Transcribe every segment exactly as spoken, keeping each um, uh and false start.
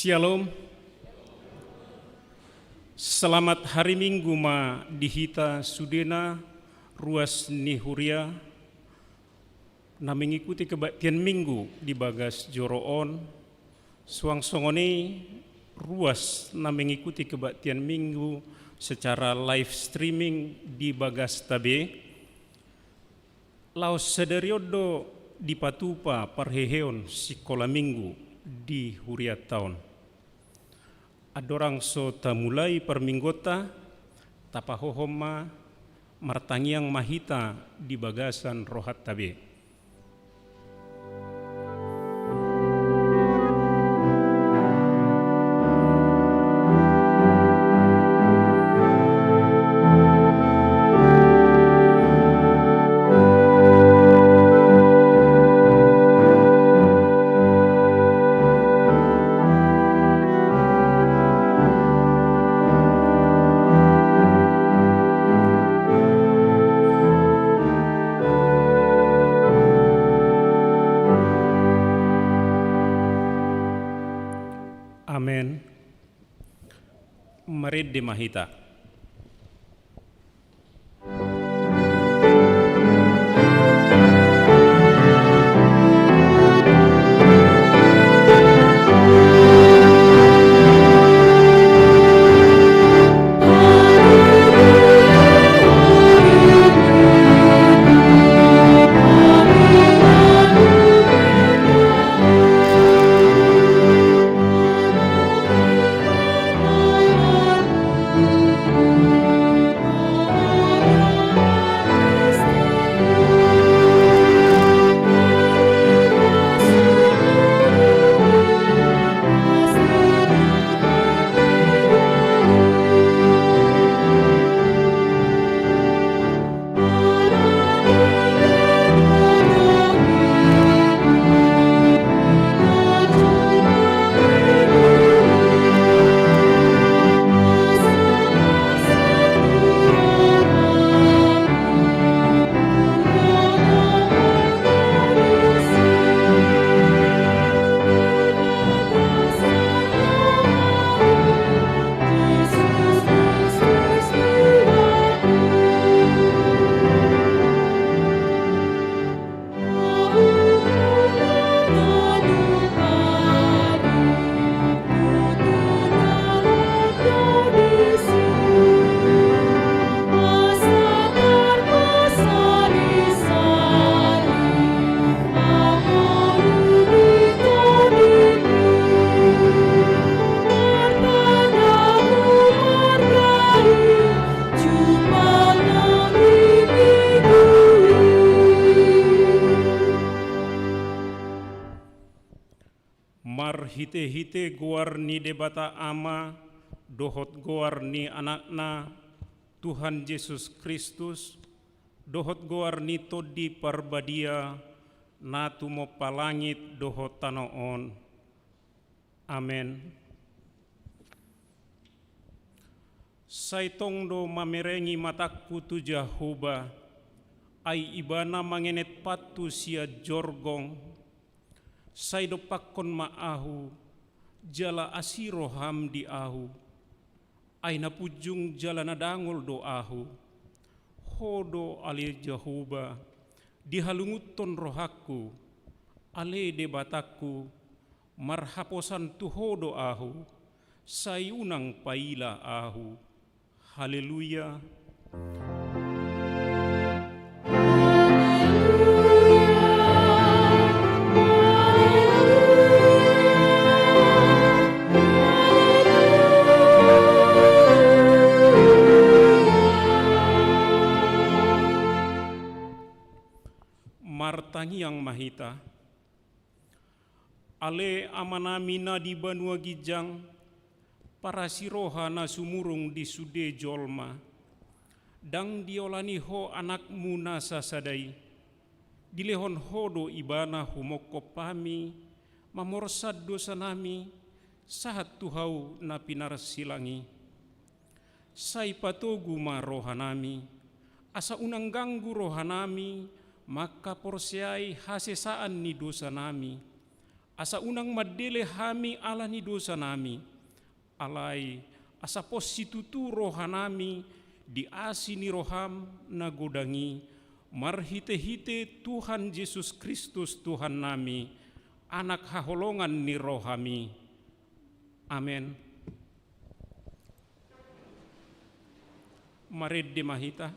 Shalom. Selamat hari Minggu ma di hita sudena ruas ni huria na mengikuti kebaktian Minggu di bagas joro on. Suang songon i ruas na mengikuti kebaktian Minggu secara live streaming di bagasta be. Laos sadari on do dipatupa parheheon sikola Minggu di hurianta on. Andorang so tamulai parmingguonta, tapahohom ma, martangiang ma hita di bagasan rohanta be. Amen. Marende ma hita. Marhitehite goar ni Debata Ama, dohot goar ni Anakna, Tuhan Jesus Kristus, dohot goar ni Tondi Parbadia, na tumompa langit dohot tano on. Amen. Sai tong do mamerengi matangku tu Jahowa, ai Ibana mangenet pathu sian jorgong. Sai dompakkon ma ahu, jala asi roham di ahu. Ai na punjung jala na dangol do ahu. Ho do ale Jahowa, dihalungunhon rohangku, ale Debatangku, marhaposan tu Ho do ahu, sai unang paila ahu. Haleluya. Martangiang ma hita. Ale Amanami na di banua ginjang, parasi roha na sumurung di sude jolma, ndang diolani Ho Anakmu na sasada i, dilehon Ho do Ibana humongkop hami, mamorsan dosanami, sahat tu hau na pinarsilang i. Sai patogu ma rohanami, asa unang ganggu rohanami mangkaporseai hasesaan ni dosanami, Asa unang mandele hami ala ni dosanami, alai asa pos situtu rohanami di asi ni roham na godang i, marhitehite Tuhan Jesus Kristus Tuhannami, Anak haholongan ni rohami. Amen. Marende ma hita.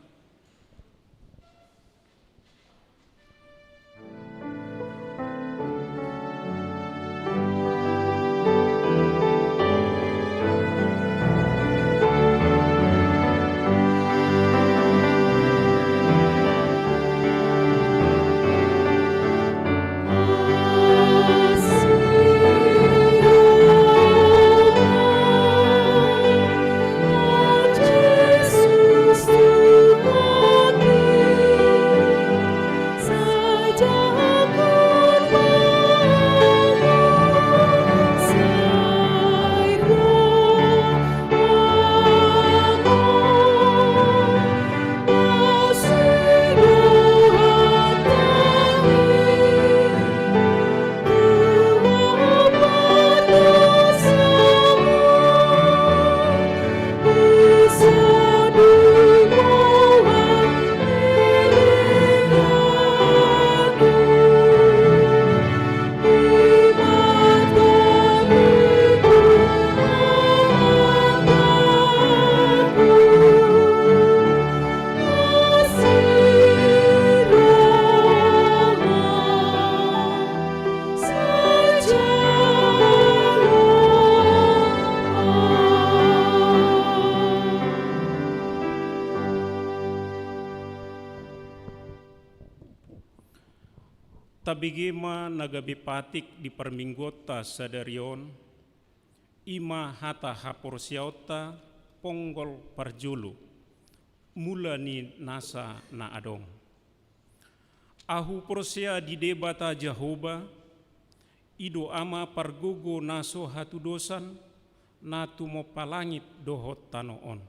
Tabege ma na gabe patik di parmingguonta sadari on, i ma hata haporseaonta, ponggol parjolo, mula ni nasa na adong. Ahu porsea di Debata Jahowa, i do Ama pargogo na so hatudosan, na tumompa langit dohot tano on.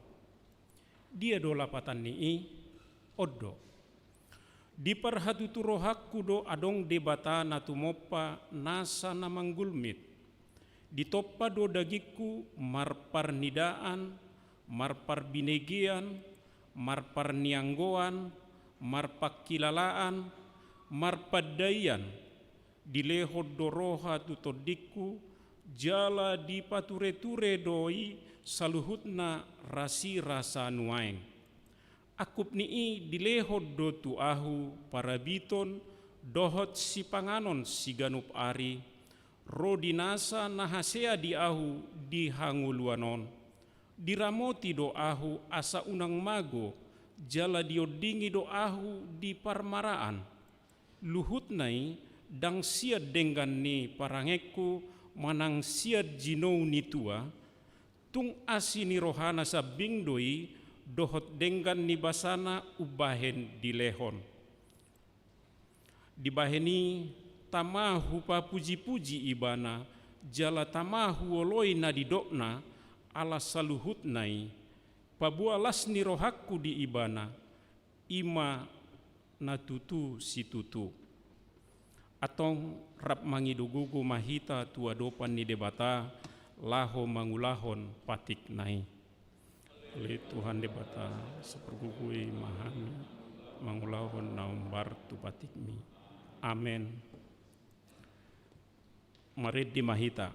Dia do lapatan ni i? On do. Diparhatutu rohangku do adong Debata na tumompa nasa na manggulmit. Ditompa do dagingku marparnidaan, marparbinegean, marparnianggoan, marpangkilalaan, marpandaian, dilehon do roha tu tondingku, jala dipatureture do i saluhutna rasirasa nuaeng. Angkup ni i dilehon do tu ahu parabiton dohot sipanganon siganup ari, ro di nasa na hasea di ahu di hangoluan on. Diramoti do ahu asa unang mago, jala diondingi do ahu di parmaraan. Luhutna i ndang sian denggan ni parangeanku manang sian jinou ni tua, tung asi ni rohana sambing do i dohot denggan ni basana umbahen dilehon. Dibahen i tama hupapujipuji ibana, jala tama huoloi na nidokna, ala saluhutna i, paboa las ni rohangku di ibana, i ma na tutu situtu. Antong rap mangido gogo ma hita tu adopan ni Debata, laho mangulahon patikna i. Ale Tuhan Debata, sapargogoi ma hami mangulahon na hombar tu patikmi. Amen. Marende ma hita.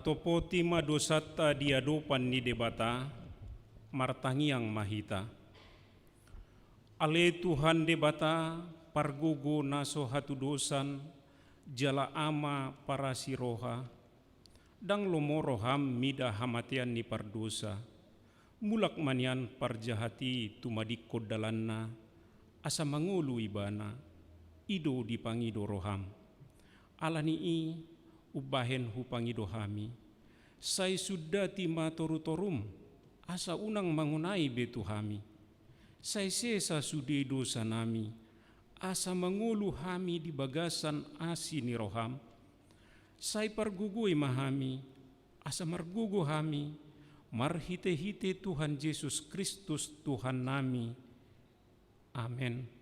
Topoti ma dosanta di adopan ni Debata, martangiang ma hita. Ale Tuhan Debata, pargogo na so hatudosan, jala Ama parasi roha, ndang lomo roham mida hamatean ni pardosa. Mulak ma nian parjahat i tumadingkon dalanna, asa mangolu ibana, i do dipangido roham. Ala ni i, umbahen hupangido hami, sai sundati ma torutorum, asa unang mangonai be tu hami. Sai sesa sude dosanami, asa mangolu hami di bagasan asi ni roham. Sai pargogoi ma hami, asa margogo hami, marhitehite Tuhan Jesus Kristus Tuhannami. Amen.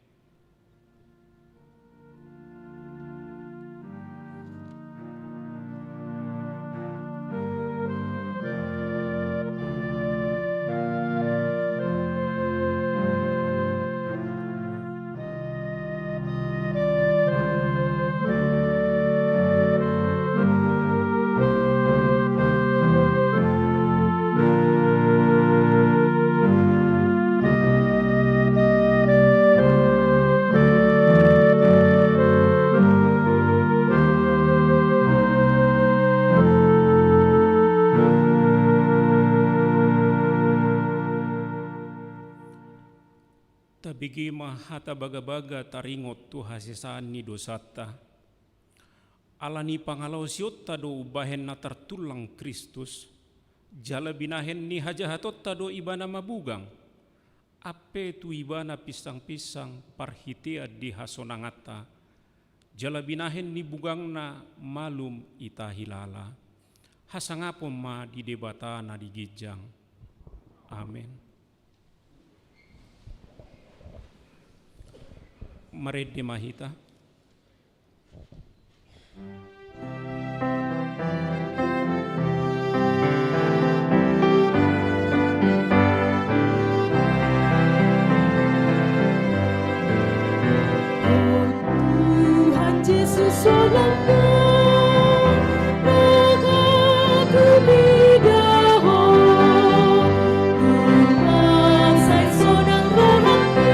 Tabege ma hata bagabaga taringot tu hasesaan ni dosanta. Ala ni pangalaosionta do umbahen na tartullang Kristus, jala binahen ni hajahatonta do ibana mabugang, ampe tu ibana pinsangpinsang parhitean di hasonanganta, jala binahen ni bugangna malum ita hilala. Hasangapon ma di Debata na di ginjang. Amen. Marende ma hita. Tuhan Jesus, holongku, rohaku mida Ho. Tuhan, sai sonang rohangku,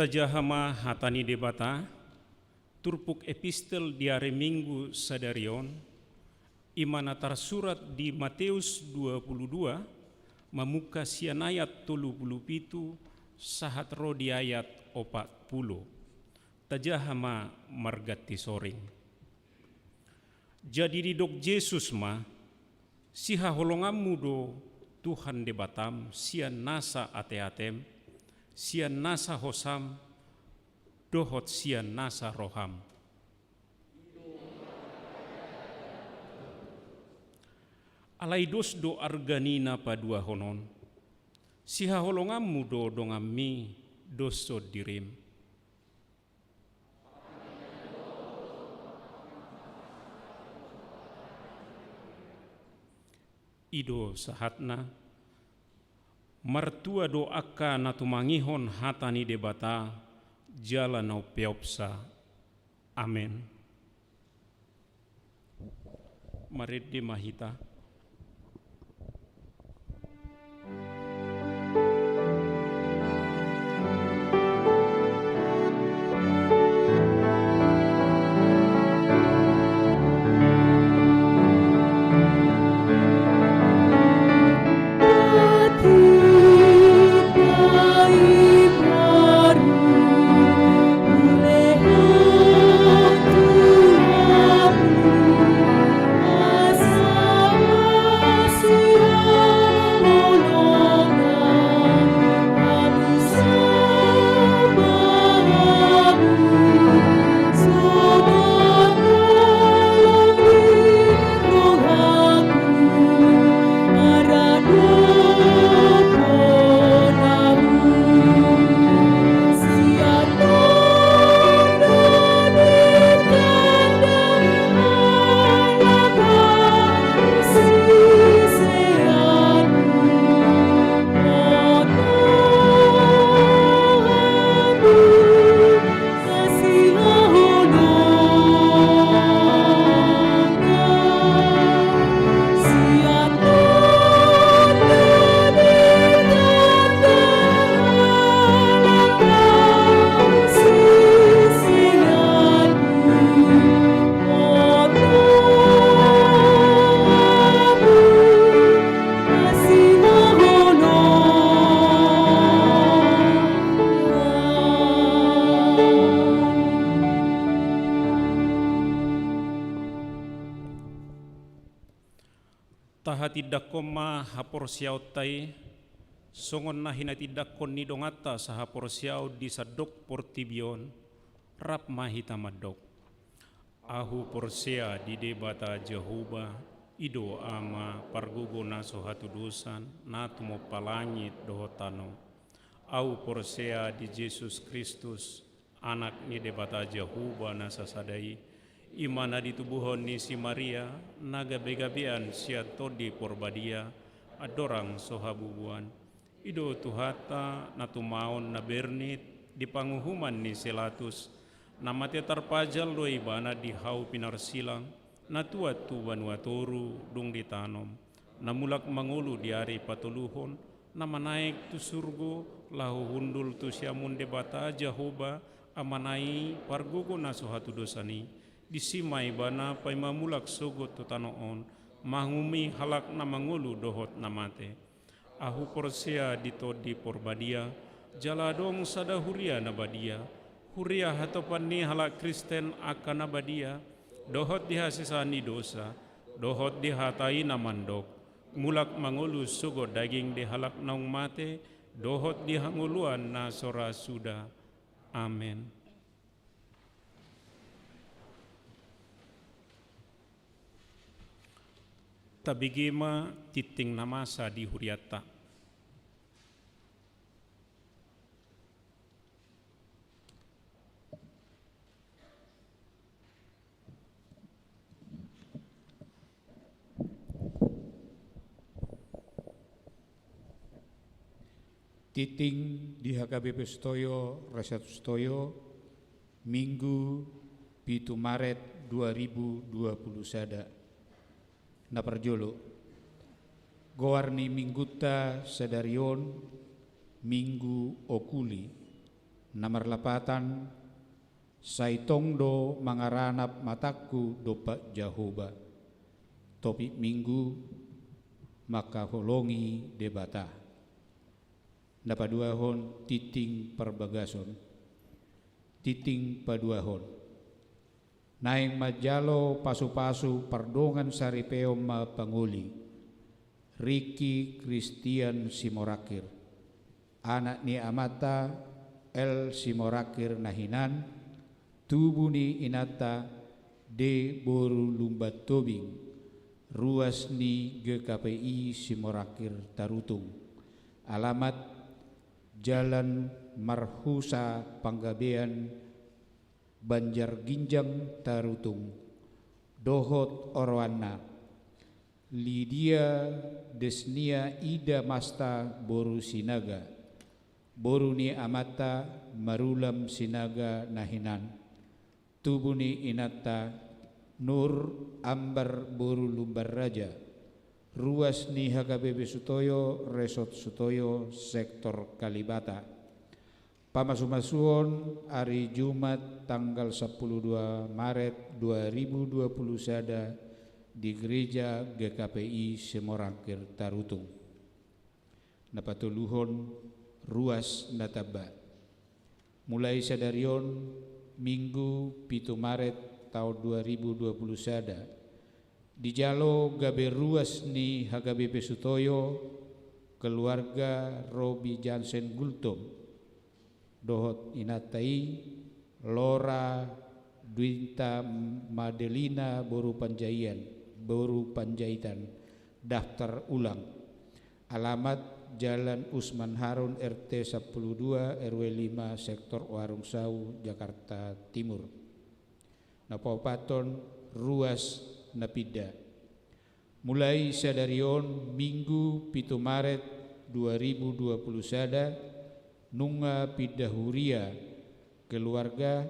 Tajaha ma hata ni Debata, turpuk epistel di ari Minggu sadari on, i ma na tarsurat di Mateus dua pulu dua, mamungka sian ayat tolu pulu pitu, sahat ro di ayat opat pulu. Tajaha ma marganti soring. Jadi didok Jesus ma, sihaholonganmu do Tuhan Debatam sian nasa ateatem, sian nasa hosam, dohot sian nasa roham. Alai dos do arga ni na paduahon on, sihaholonganmu do donganmi doshon dirim. I do sahatna. Martua do angka na tumangihon hata ni Debata jala na umpeopsa. Amen. Marende ma hita. Tahatindangkon ma haporseaonta i, songon na hinatindangkon ni donganta sahaporseaon di sandok portibi on, rap ma hita mandok. Ahu porsea di Debata Jahowa, i do Ama pargogo na so hatudosan, na tumompa langit dohot tano. Ahu porsea di Jesus Kristus, Anak ni Debata Jahowa na sasada i, i ma na ditubuhon ni si Maria, na gabegabean sian Tondi Porbadia, andorang so habubuan. I do Tuhanta na tumaon na bernit di panguhuman ni si Latus, na mate tarpajal do ibana di hau pinarsilang, na tuat tu banua toru dung ditanom, na mulak mangolu di ari patoluhon, na manaek tu surgo, laho hundul tu siamun Debata Jahowa, Amana i pargogo na so hatudosan i, disi ma ibana paima mulak sogot tu tano on, manguhumi halak na mangolu dohot na mate. Ahu porsea di Tondi Porbadia, jala adong sada huria na badia, huria hatopan ni halak Kristen angka na badia, dohot di hasesaan ni dosa, dohot di hata i na mandok, mulak mangolu sogot daging di halak naung mate, dohot di hangoluan na so ra suda. Amen. Tabege ma tingting na masa di hurianta. Tingting di H K B P Sutoyo, Resort Sutoyo, Minggu pitu Maret dua ribu dua puluh sada. Na parjolo, goar ni minggunta sadari on Minggu Okuli, na marlapatan, Sai tong do mangaranap matangku dompak Jahowa. Topik Minggu, mangkaholongi Debata. Na paduahon tingting parbagason. Tingting paduahon. Naeng manjalo pasupasu pardongan saripeon ma pangoli. Ricky Christian Simorangkir. Anak ni amanta L Simorangkir na hinan, tubu ni inanta D boru Lumban Tobing, ruas ni G K P I Simorangkir Tarutung. Alamat Jalan Marhusa Panggabean Banjar Ginjang Tarutung, dohot oroanna, Lidia Desnia Ida Masta boru Sinaga, boru ni amanta Marulam Sinaga na hinan, tubu ni inanta Nur Ambar boru Lumban Raja, ruas ni H K B P Sutoyo, Resort Sutoyo, Sektor Kalibata. Pamasumasuon ari Jumat tanggal sampulu dua Maret dua ribu dua puluh sada di Gereja G K P I Simorangkir Tarutung. Na patoluhon, ruas na tamba. Mulai sadari on, Minggu pitu Maret taon dua ribu dua puluh sada, dijalo gabe ruas ni H K B P Sutoyo, keluarga Robi Jansen Gultom, dohot inanta i, Lora Dwinta Madelina boru Panjaian, boru Panjaitan, daftar ulang. Alamat Jalan Usman Harun R T sampulu dua R W lima Sektor Warung Sau, Jakarta Timur. Na paopathon, ruas na pinda. Mulai sadari on Minggu pitu Maret dua ribu dua puluh sada, nunga pinda huria, keluarga,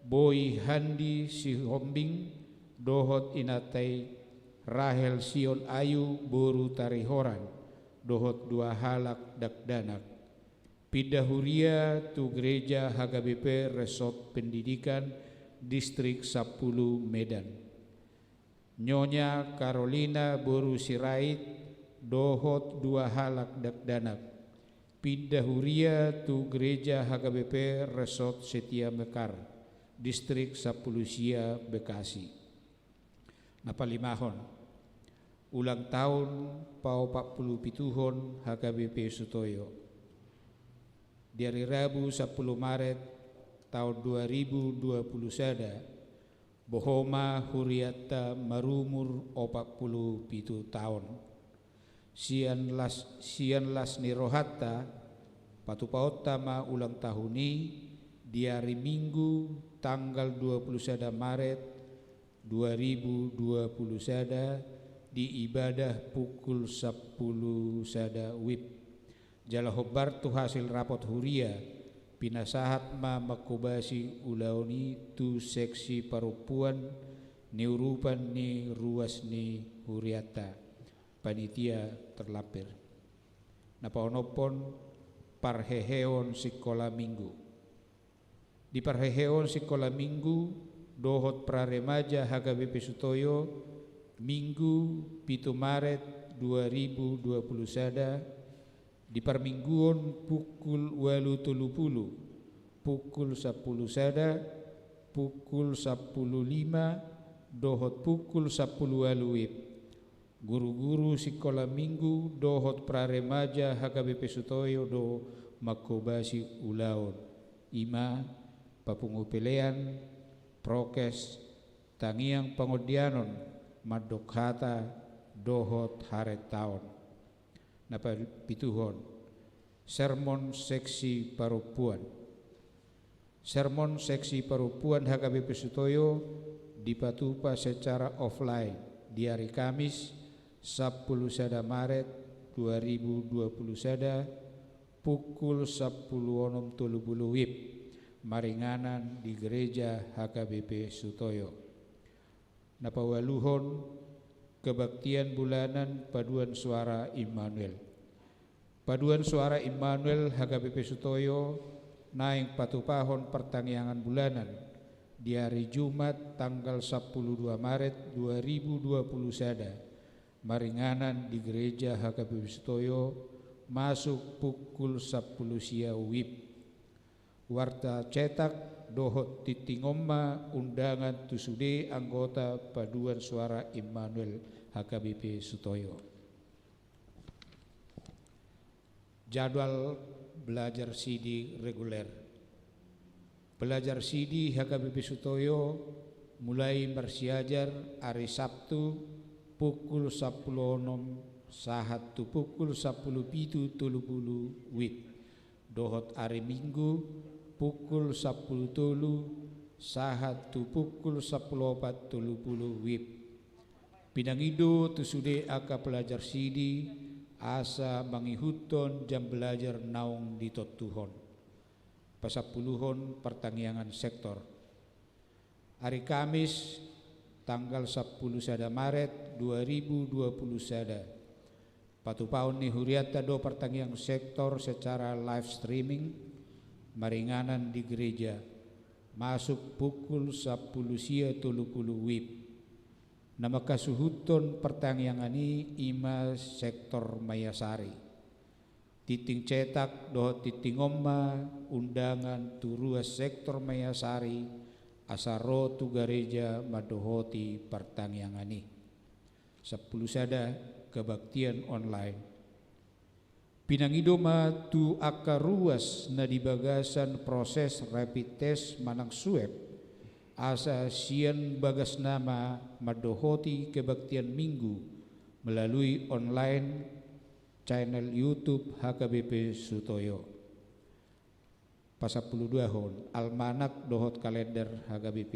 Boi Handi Sihombing, dohot inanta i Rahel Sion Ayu boru Tarihoran, dohot dua halak dakdanak. Pinda huria tu Gereja H K B P Resort Pendidikan Distrik sampulu Medan. Nyonya Carolina boru Sirait dohot dua halak dakdanak pinda huria tu Gereja H K B P Resort Setia Mekar, Distrik sampulu sia Bekasi. Na palimahon, Ulang tahun paopat pulu pituhon H K B P Sutoyo. Di ari Rabu sampulu Maret tahun dua ribu dua pulu sada, boha ma hurianta marumur opat pulu pitu tahun. Sian las, sian las ni rohanta, patupaonta ma ulang tahun i di ari Minggu tanggal dua pulu sada Maret dua ribu dua pulu sada di ibadah pukul sampulu sada wib. Jala hombar tu hasil rapot huria, pinasahat ma manghobasi ulaon i tu seksi parompuan ni urupan ni ruas ni hurianta. Panitia terlampir. Na paonomhon, parheheon sikola Minggu. Di parheheon sikola Minggu dohot praremaja H K B P Sutoyo, Minggu pitu Maret dua ribu dua pulu sada, di parmingguon pukul ualu tolu pulu, pukul sampulu sada, pukul sampulu lima, dohot pukul sampulu ualu wib. Guru-guru sikola Minggu dohot praremaja H K B P Sutoyo do manghobasi ulaon. I ma papungu pelean, prokes, tangiang pangondianon, mandok hata dohot harentaon. Na papituhon, sermon seksi parompuan. Sermon seksi parompuan H K B P Sutoyo dipatupa secara offline di ari Kamis sampulu sada Maret dua ribu dua pulu sada, pukul sampulu onom tolu pulu wib, maringanan di Gereja H K B P Sutoyo. Na paualuhon, kebaktian bulanan paduan suara Immanuel. Paduan suara Immanuel H K B P Sutoyo naeng patupahon partangiangan bulanan di ari Jumat tanggal sampulu dua Maret dua ribu dua pulu sada, maringanan di Gereja H K B P Sutoyo, masuk pukul sampulu sia wib. Warta cetak dohot tinting on ma undangan tu sude anggota paduan suara Immanuel H K B P Sutoyo. Jadwal belajar sidi reguler. Belajar sidi H K B P Sutoyo mulai marsiajar ari Sabtu pukul sampulu onom sahat tu pukul sampulu pitu tolu pulu wib. Dohot ari Minggu, pukul sampulu tolu sahat tu pukul sampulu opat tolu pulu wib. Pinangido tu sude angka pelajar sidi asa mangihuthon jam belajar naung ditontuhon. Pasampuluhon partangiangan sektor. Ari Kamis, tanggal sampulu sada Maret dua ribu dua pulu sada. Patupaon ni hurianta do partangiangan sektor secara live streaming, maringanan di gereja, masuk pukul sampulu sia tolu pulu wib. Na manghasuhuthon partangiangan i i ma sektor Maiasari. Tinting cetak dohot tinting on ma undangan tu ruas sektor Maiasari, asa ro tu gareja mandohoti partangiangan i. Sampulu sada, kebaktian online. Pinangido ma tu angka ruas na di bagasan proses rapid test manang swab, asa sian bagasna ma mandohoti kebaktian Minggu melalui online channel YouTube H K B P Sutoyo. Pasampuluduahon, almanak dohot kalender H K B P.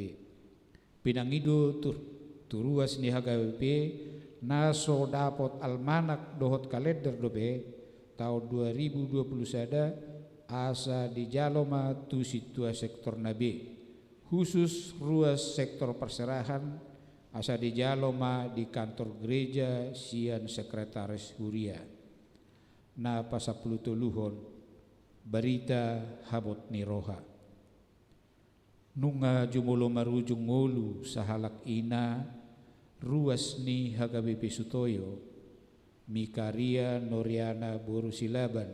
Pinangido tu, tu ruas ni H K B P na so dapot almanak dohot kalender dope taon dua ribu dua pulu sada, asa dijalo ma tu sintua sektorna be. Khusus ruas sektor parserahan, asa dijalo ma di kantor gereja sian sekretaris huria. Na pasampulutoluhon, barita habot ni roha. Nunga jumolo marujung ngolu sahalak ina ruas ni H K B P Sutoyo, Mikaria Noriana boru Silaban,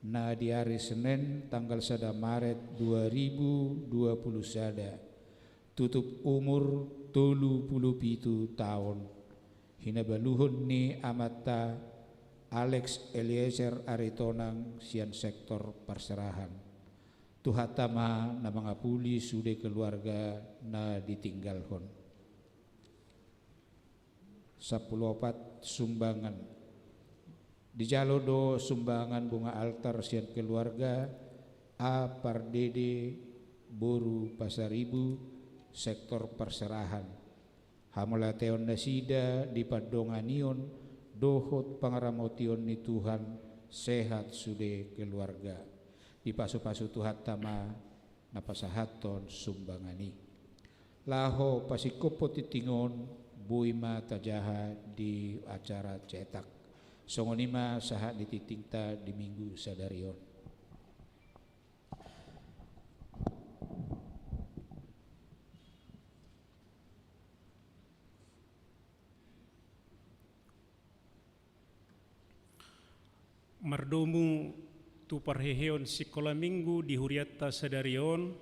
na di ari Senen tanggal sada Maret dua ribu dua pulu sada, tutup umur tolu pulu pitu taon. Hinabaluhon ni amanta Alex Eliezer Aritonang sian sektor parserahan. Tuhanta ma na mangapuli sude keluarga na ditinggalhon. Sampulu opat, sumbangan. Dijalo do sumbangan bunga altar sian keluarga A Pardede, boru Pasaribu, sektor parserahan. Hamauliateon nasida dipandonganion dohot pangaramotion ni Tuhan, sehat sude keluarga. Dipasupasu Tuhanta ma na pasahathon sumbangan i. Laho pasingkophon tingting on, boi ma tajaha di acara cetak. Songon i ma sahat ni tingtingta di Minggu sadari on. Mardomu tu parheheon sikola minggu di hurianta sadari on,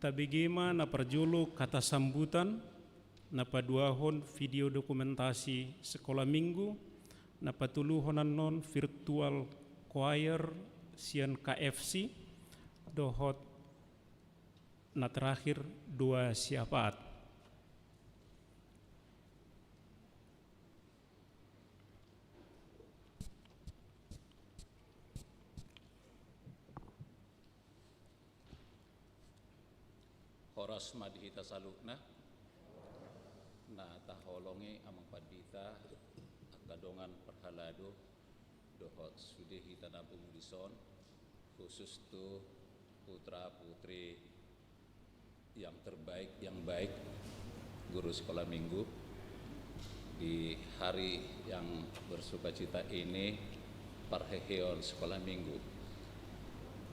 tabege ma na parjolo hata sambutan, na paduahon video dokumentasi sikola minggu, na patoluhon annon virtual choir sian K F C, dohot na terakhir dua syafaat. Horas ma di hita saluhutna, na taholongi amang pandita, angka dongan parhalado, dohot sude hita na pungu dison, khusus tu putra putri yang terbaik, yang baik, guru sekolah minggu, di hari yang bersukacita ini, parheheon sekolah minggu.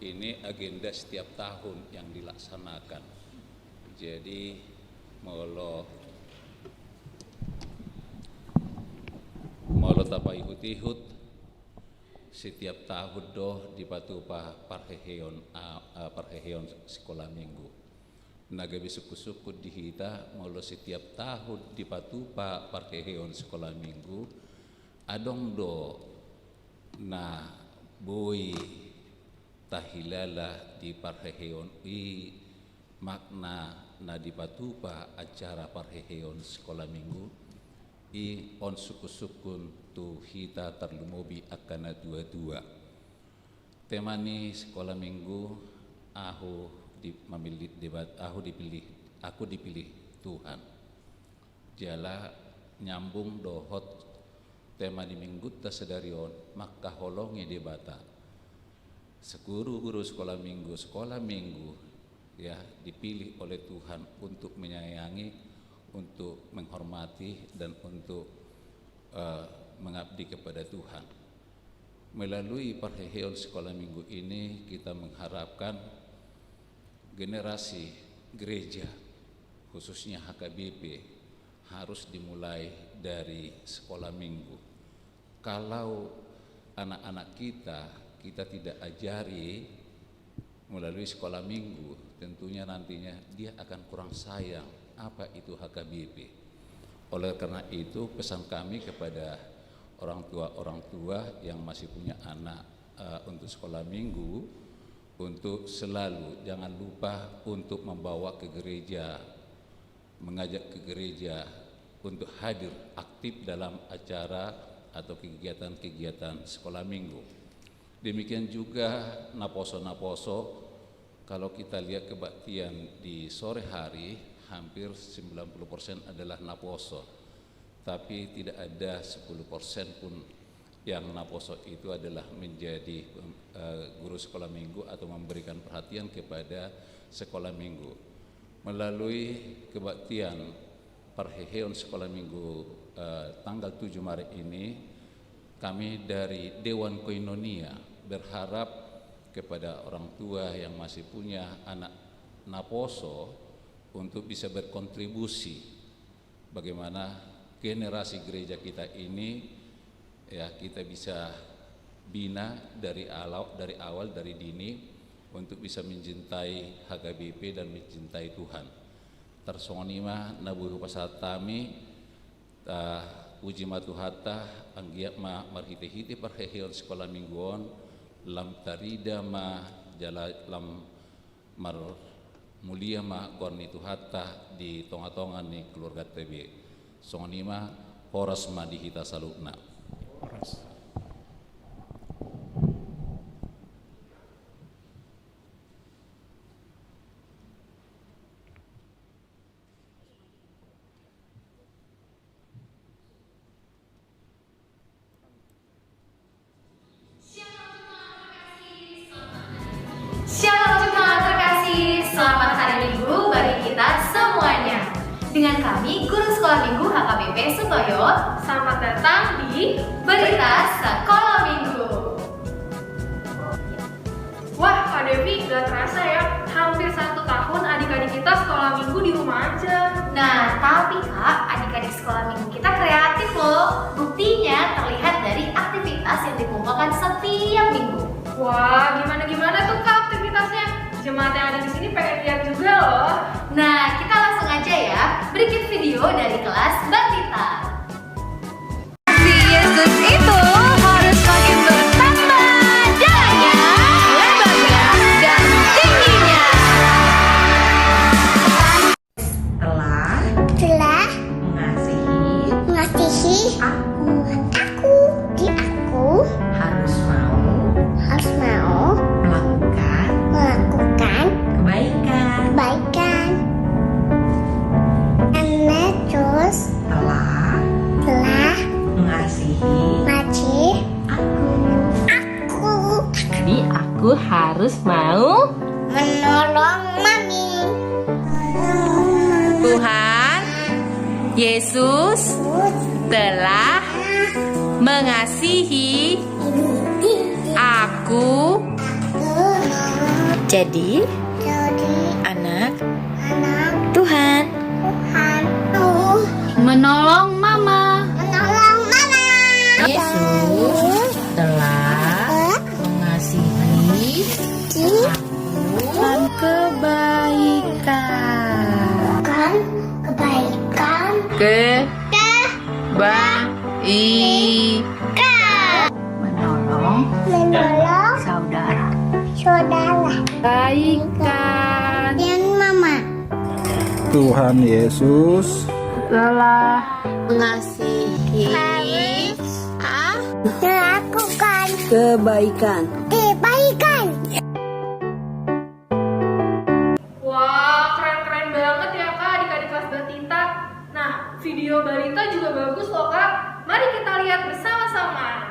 Ini agenda setiap tahun yang dilaksanakan. Jadi, molo, molo tapaihut-ihut, setiap tahun do dipatupa parheheon, a, a, parheheon sikola minggu. Na gabe sungkun-sungkun di hita, molo setiap tahun dipatupa parheheon sikola minggu, adong do na boi tahilala di parheheon i, makna na dipatupa acara parheheon sikola minggu i, on sungkun-sungkun tu hita tarlumobi angka na tua-tua. Tema ni sikola minggu, ahu di, mamillit debat, ahu dipilih, aku dipilih Tuhan. Jala nyambung dohot tema ni minggunta sadari on, mangkaholongi Debata. Seguru-guru sikola minggu, sikola minggu, ya, dipilih oleh Tuhan untuk menyayangi, untuk menghormati, dan untuk, eh, mengabdi kepada Tuhan. Melalui parheheon sikola minggu ini, kita mengharapkan generasi gereja, khususnya H K B P, harus dimulai dari sekolah minggu. Kalau anak-anak kita, kita tidak ajari melalui sekolah minggu, tentunya nantinya dia akan kurang sayang apa itu H K B P. Oleh karena itu, pesan kami kepada orang tua-orang tua yang masih punya anak, eh, untuk sekolah minggu, untuk selalu jangan lupa untuk membawa ke gereja, mengajak ke gereja untuk hadir aktif dalam acara atau kegiatan-kegiatan sekolah minggu. Demikian juga naposo-naposo, kalau kita lihat kebaktian di sore hari, hampir sembilan puluh persen adalah naposo. Tapi tidak ada sepuluh persen pun yang naposo itu adalah menjadi, eh, guru sekolah minggu atau memberikan perhatian kepada sekolah minggu. Melalui kebaktian parheheon sekolah minggu, eh, tanggal tujuh Maret ini, kami dari Dewan Koinonia berharap kepada orang tua yang masih punya anak naposo untuk bisa berkontribusi bagaimana generasi gereja kita ini, ya, kita bisa bina dari ala-, dari awal, dari dini, untuk bisa mencintai H K B P dan mencintai Tuhan. Tarsongon i ma na boi hupasahat hami, eh, Puji ma Tuhanta, anggiat ma marhite-hite parheheon sikola minggu on, lam tarida ma jala lam marmulia ma goar ni Tuhanta di tonga-tonga ni keluarganta be. Songon i ma, horas ma di hita saluhutna. Horas. Shalom jemaat terkasih, selamat hari Minggu bagi kita semuanya. Dengan kami, Guru Sekolah Minggu H K B P Sutoyo. Selamat datang di Berita Sekolah Minggu. Wah, Kak Devi, gak terasa ya, hampir satu tahun adik-adik kita sekolah minggu di rumah aja. Nah, tapi Kak, adik-adik sekolah minggu kita kreatif loh. Buktinya terlihat dari aktivitas yang dikumpulkan setiap minggu. Wah, gimana-gimana tuh Kak aktivitasnya? Jemaat yang ada di sini pengen lihat juga loh. Nah, kita langsung aja ya. Berikut video dari kelas Batita. Si Yesus itu harus makin bertambah dalamnya, lebarnya, dan tingginya. Telah, telah mengasihi, mengasihi aku, aku, di aku harus mau, harus mau melakukan, melakukan kebaikan, kebaikan. Anak terus telah, telah mengasihi, mengasihi aku, aku. Jadi aku harus mau menolong mami. Tuhan Yesus telah mengasihi aku. Jadi anak, anak Tuhan. Tuhan. Menolong mama. Menolong mama. Yesus telah mengasihi aku. Kebaikan. Kebaikan. Ke. Kebaikan. Menolong. Menolong. Saudara. Saudara. Baikan. Yang mama. Tuhan Yesus telah mengasihi. Harus. Ah. Melakukan. Kebaikan. Kebaikan. Wah, keren-keren banget ya, Kak, adik-adik kelas Batita. Nah, video Barita juga bagus loh, Kak. Mari kita lihat bersama-sama.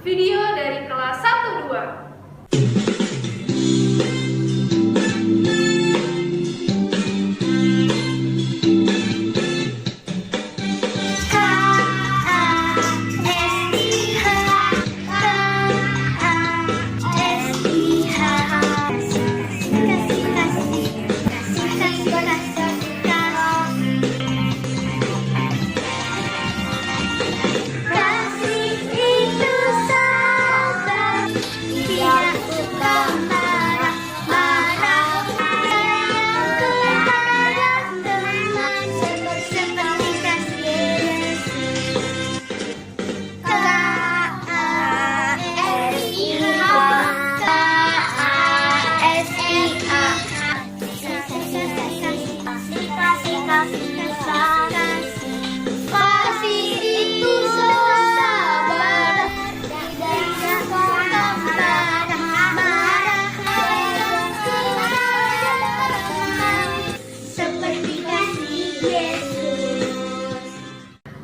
Video dari kelas satu dua.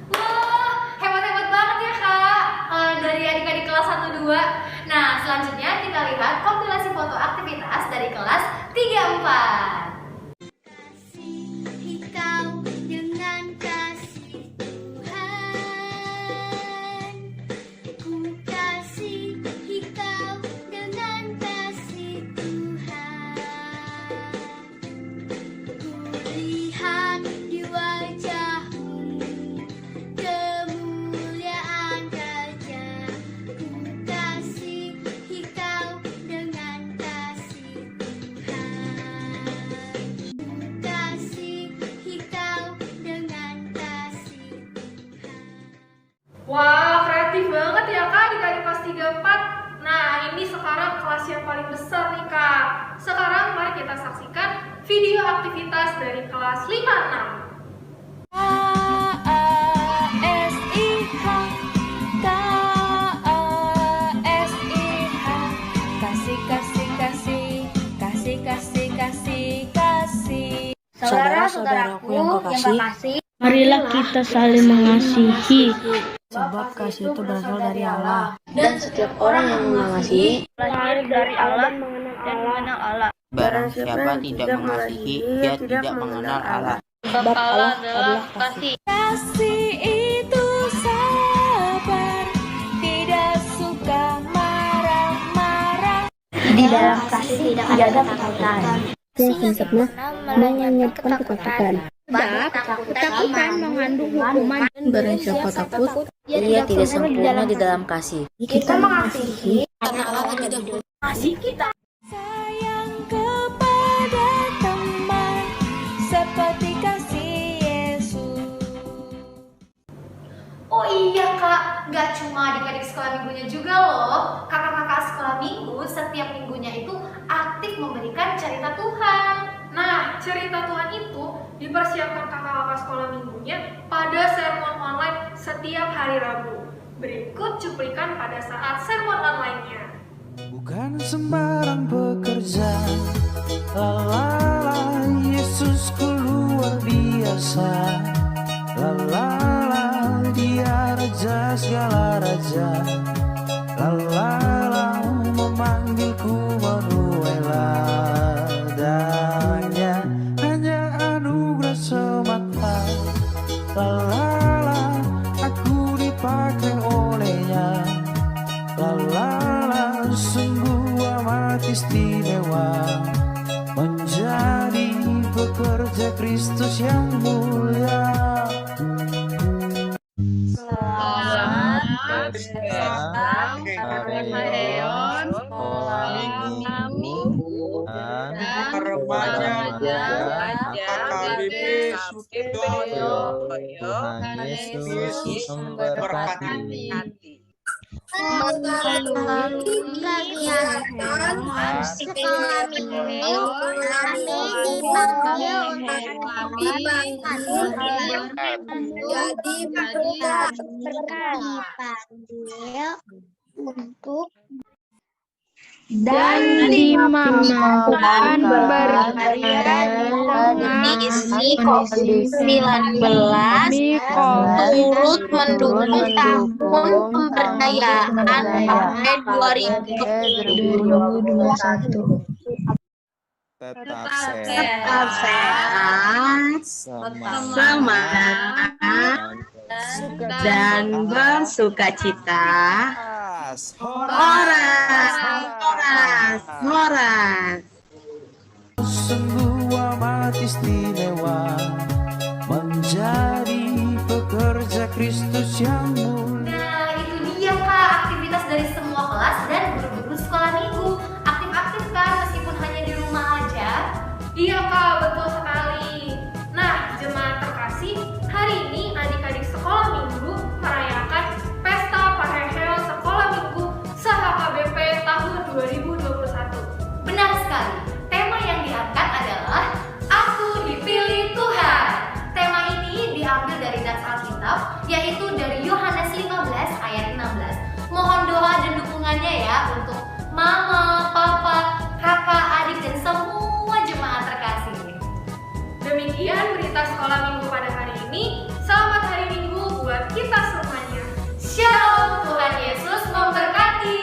Wah, hebat-hebat banget ya, Kak, eh, dari adik-adik kelas satu dua. Nah, selanjutnya kita lihat kompilasi foto aktivitas dari kelas tiga empat. Kasih Kau dengan kasih Tuhan. Ku kasihi Kau dengan kasih Tuhan. Kulihat di wajahmu kemuliaan Raja. Ku kasihi Kau dengan kasih Tuhan. Ku kasihi Kau dengan kasih Tuhan. Wah, kreatif banget ya, Kak, adik-adik kelas tiga empat. Nah, ini sekarang kelas yang paling besar nih, Kak. Sekarang mari kita saksikan video aktivitas dari kelas lima enam. K A S I H, K A S I H. Kasih, kasih, kasih, kasih, kasih, kasih, kasih. Saudara-saudaraku yang kekasih, marilah kita saling mengasihi. Sebab kasih itu berasal dari Allah. Dan setiap orang yang mengasihi lahir dari Allah dan mengenal Allah. Barang siapa tidak mengasihi, ia tidak mengenal Allah. Sebab Allah adalah kasih. Kasih itu sabar, tidak suka marah-marah. Di dalam kasih tidak ada ketakutan. Yang sempurna menyiapkan ketakutan. Sebab ketakutan mengandung hukuman. Barang siapa takut, ia tidak sempurna di dalam kasih. Kita mengasihi karena Allah tidak mengasihi kita. Sayang kepada teman seperti kasih Yesus. Oh iya, Kak, nggak cuma adik-adik sekolah minggunya juga loh. Kakak-kakak sekolah minggu setiap minggunya itu aktif memberikan cerita Tuhan. Nah, cerita Tuhan itu dipersiapkan kakak-kakak sekolah minggunya pada sermon online setiap hari Rabu. Berikut cuplikan pada saat sermon online-nya. Bukan sembarang pekerja, la la la, Yesusku luar biasa. La la la, Dia raja segala raja. La la la, memanggilku menuai ladangnya. Hanya anugerah semata. La la la, aku dipakai olehnya. La la la, sungguh amat istimewa menjadi pekerja Kristus yang mulia. Selamat datang, Kak Rahaeon, sekolah minggu dan remaja K K B P Sutoyo. Tuhan Yesus memberkati. Melalui kegiatan sekolah minggu, kami dipanggil untuk menjadi berkat. Dipanggil untuk. Dan dimakamkan berbahagia di tengah kondisi covid sembilan belas, turut mendukung tahun pemberdayaan partai dua ribu dua puluh satu. Tetap sehat, semangat, dan bersukacita. Horas, horas, horas. Sungguh amat istimewa menjadi pekerja Kristus yang mulia. Nah, itu dia, Kak, aktivitas dari semua kelas dan guru-guru sekolah minggu. Aktif-aktif, kan, meskipun hanya di rumah aja? Iya, Kak, betul sekali. Nah, jemaat terkasih, hari ini adik-adik sekolah minggu merayakan Pesta Parheheon Sekolah Minggu se-H K B P tahun dua ribu dua puluh satu. Benar sekali, tema yang diangkat adalah Aku Dipilih Tuhan. Tema ini diambil dari nats Alkitab, yaitu dari Yohanes lima belas ayat enam belas. Mohon doa dan dukungannya ya untuk mama, papa, kakak, adik, dan semua jemaat terkasih. Demikian berita sekolah minggu pada hari ini. Selamat hari Minggu buat kita semuanya. Shalom, Tuhan Yesus memberkati.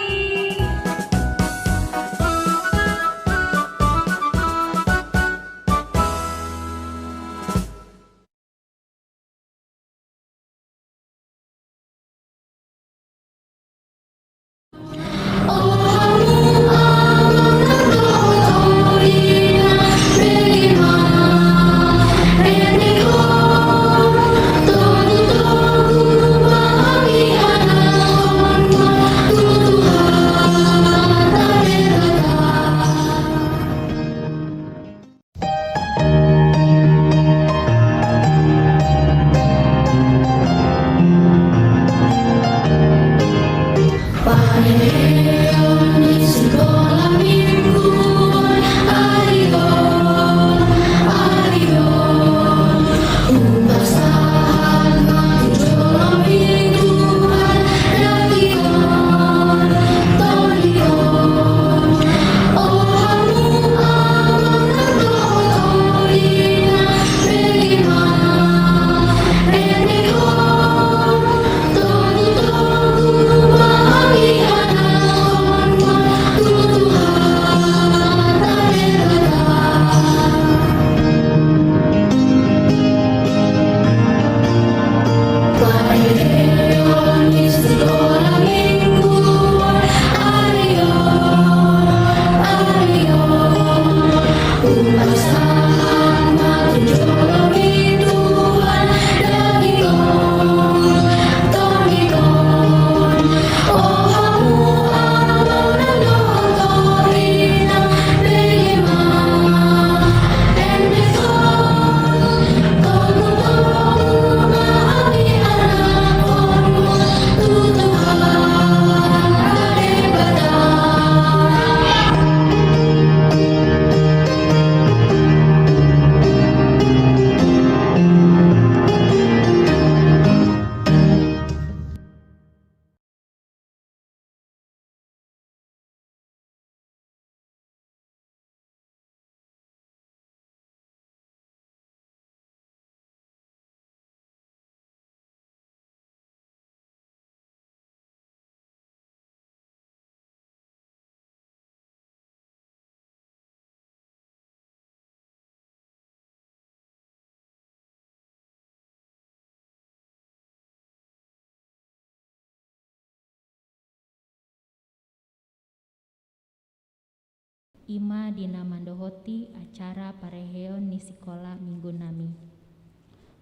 I ma di na mandohoti acara parheheon ni sikola minggu nami.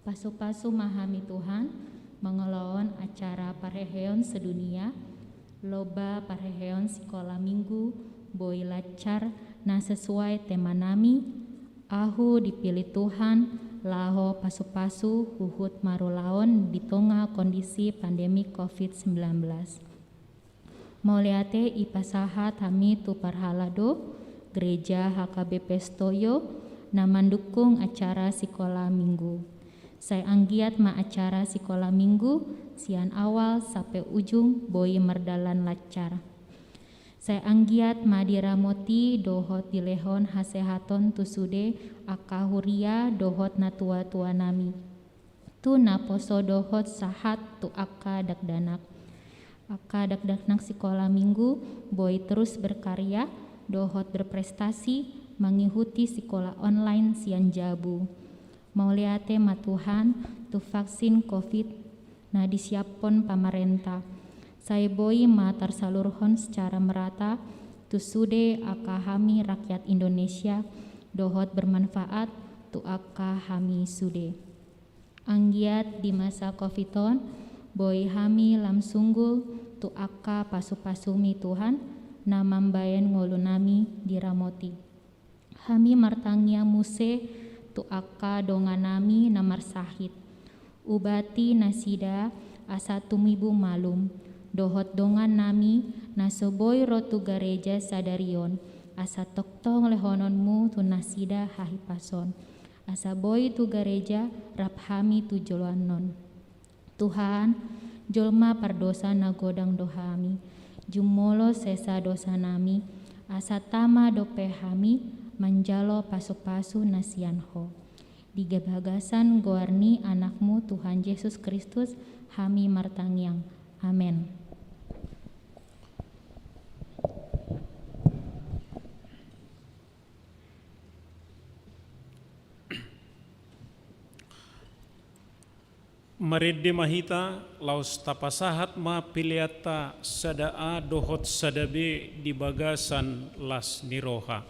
Pasupasu ma hami Tuhan, mangulahon acara parheheon sedunia, lomba parheheon sikola minggu, boi lancar, na sesuai tema nami, Ahu Dipilih Tuhan, laho pasupasu huhut marulaon di tonga kondisi pandemi covid sembilan belas. Mauliate ipasahat hami tu parhalado, Gereja H K B P Setoyo, na mandukung acara sikola minggu. Sai anggiat ma acara sikola minggu, sian awal sampe ujung boi mardalan lancar. Sai anggiat ma diramoti dohot dilehon hasehaton tu sude angka huria dohot natua-tua nami. Tu naposo dohot sahat tu angka dakdanak. Angka dakdanak sikola minggu boi terus berkarya dohot berprestasi mangihuti sikola online sian jabu. Mauliate ma Tuhan tu vaksin covid na disiaphon pamarenta. Sai boi ma tarsalurhon secara merata tu sude angka hami rakyat Indonesia dohot bermanfaat tu angka hami sude. Anggiat di masa covid on boi hami lam sunggul tu angka pasu-pasumi Tuhan na mambaen ngolu nami diramoti. Hami martangiang muse tu angka dongan nami na marsahit. Ubati nasida asa tumibu malum, dohot dongan nami na so boi ro tu gareja sadari on, asa tongtong lehononmu tu nasida hahipason, asa boi tu gareja rap hami tu joloan on. Tuhan, jolma pardosa na godang do hami. Jumolo sesa dosa nami, asa tama dope hami manjalo pasu-pasu na sian Ho. Di bagasan goar ni Anakmu Tuhan Jesus Kristus hami martangiang. Amen. Marende ma hita, laos tapasahat ma peleanta sada A dohot sada B di bagasan las ni roha.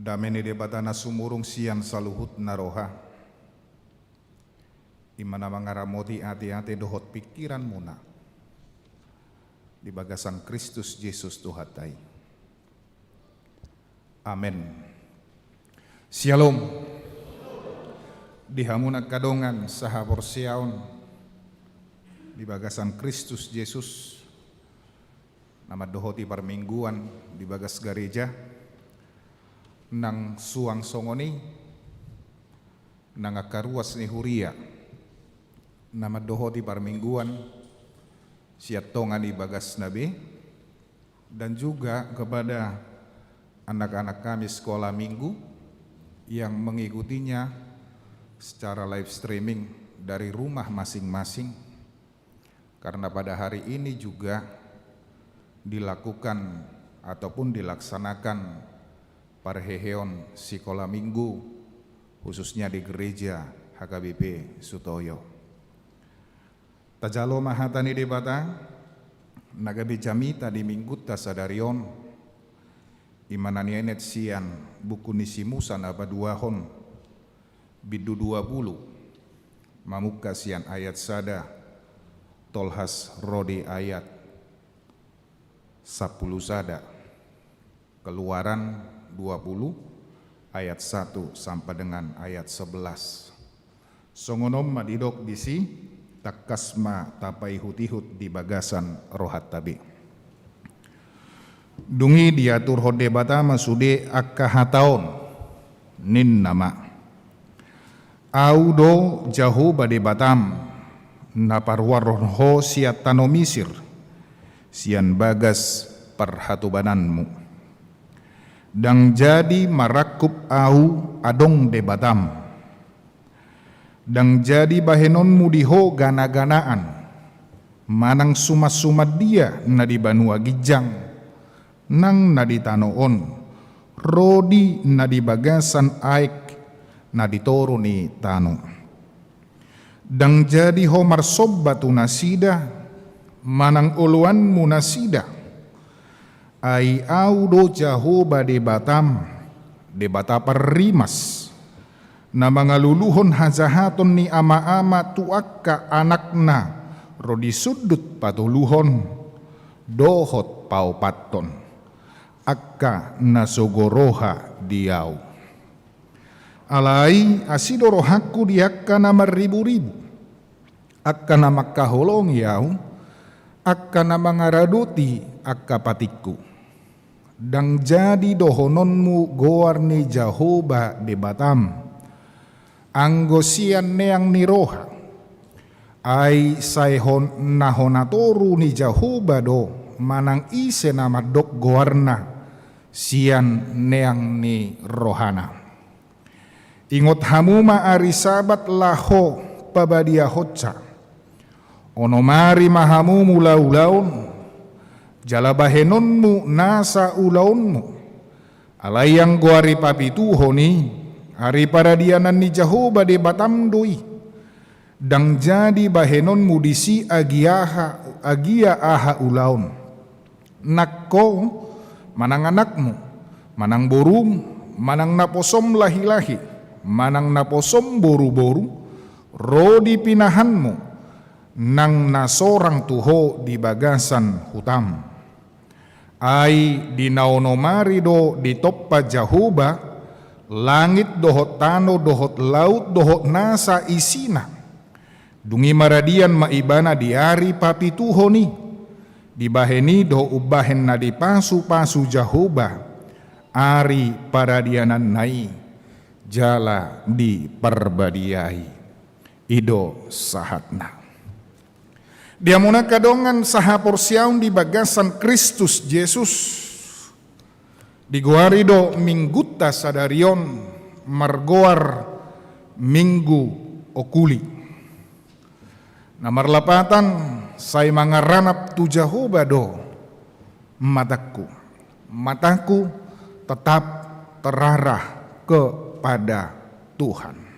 Dame ni Debata na sumurung sian saluhutna roha, i ma na mangaramoti ateate dohot pingkiranmuna di bagasan Kristus Jesus Tuhanta i. Amen. Syalom. Di hamu na angka dongan sahaporseaon di bagasan Kristus Jesus, na mandohoti parmingguan di bagas gareja, nang suang songon i nang angka ruas ni huria na mandohoti parmingguan sian tonga ni bagasna be, dan juga kepada anak-anak kami sekolah minggu yang mengikutinya secara live streaming dari rumah masing-masing. Karena pada hari ini juga dilakukan ataupun dilaksanakan parheheon sikola minggu, khususnya di gereja H K B P Sutoyo. Tajalo ma hata ni Debata na gabe jamita di minggunta sadari on, i ma na nienet sian buku ni si Musa na paduahon, bindu dua pulu, mamungka sian ayat sada tolhas ro di ayat sampulu sada. Keluaran dua pulu ayat satu sampai dengan ayat sebelas. Songon on ma didok disi, tangkas ma tapaihut-ihut di bagasan rohanta be. Dung i diaturhon Debata ma sude angka hata on, ninna ma: Ahu do Jahowa Debatam, na paruarhon ho sian tano Misir, sian bagas parhatobananmu. Ndang jadi marangkup ahu adong Debatam. Ndang jadi bahenonmu di ho gana-ganaan, manang suman-sumandia na di banua ginjang, nang na di tano on, ro di na di bagasan aek na di toru ni tano. Ndang jadi ho marsomba tu nasida, manang oloanmu nasida. Ai ahu do Jahowa Debatam, Debata parrimas, na mangaluluhon hajahaton ni ama-ama tu angka anakna ro di sundut patoluhon dohot paopathon, angka na sogo roha di ahu. Alai asi do rohangku di angka na marribu-ribu, angka na mangkaholongi ahu, angka na mangaradoti angka patikku. Ndang jadi dohononmu goar ni Jahowa Debatam, anggo sian neang ni roha. Ai sai hon-, na hona toru ni Jahowa do, manang ise na mandok goarna sian neang ni rohana. Ingot hamu ma ari Sabat laho pabadiahonsa. Onom ari ma hamu mula ulaon, jala bahenonmu nasa ulaonmu. Alai anggo ari papituhon i, ari paradianan ni Jahowa Debatam do i. Ndang jadi bahenonmu disi agia aha, agia aha ulaon. Nang ho, manang anakmu, manang borum, manang naposom lahi-lahi, manang naposom boru-boru, ro di pinahanmu, nang na sorang tu ho di bagasan hutam. Ai di na onom ari do ditompa Jahowa langit dohot tano dohot laut dohot nasa isina. Dung i maradian ma ibana di ari papituhon i. Dibahen i do umbahen na dipasu-pasu Jahowa ari paradiananna i jala diparbadiai. I do sahatna. Di hamu na angka dongan sahaporseaon di bagasan Kristus Jesus, digoari do minggunta sadari on margoar Minggu Okuli. Na marlapatan, sai mangaranap tu Jahowa do matangku. Matangku tetap terarah kepada Tuhan.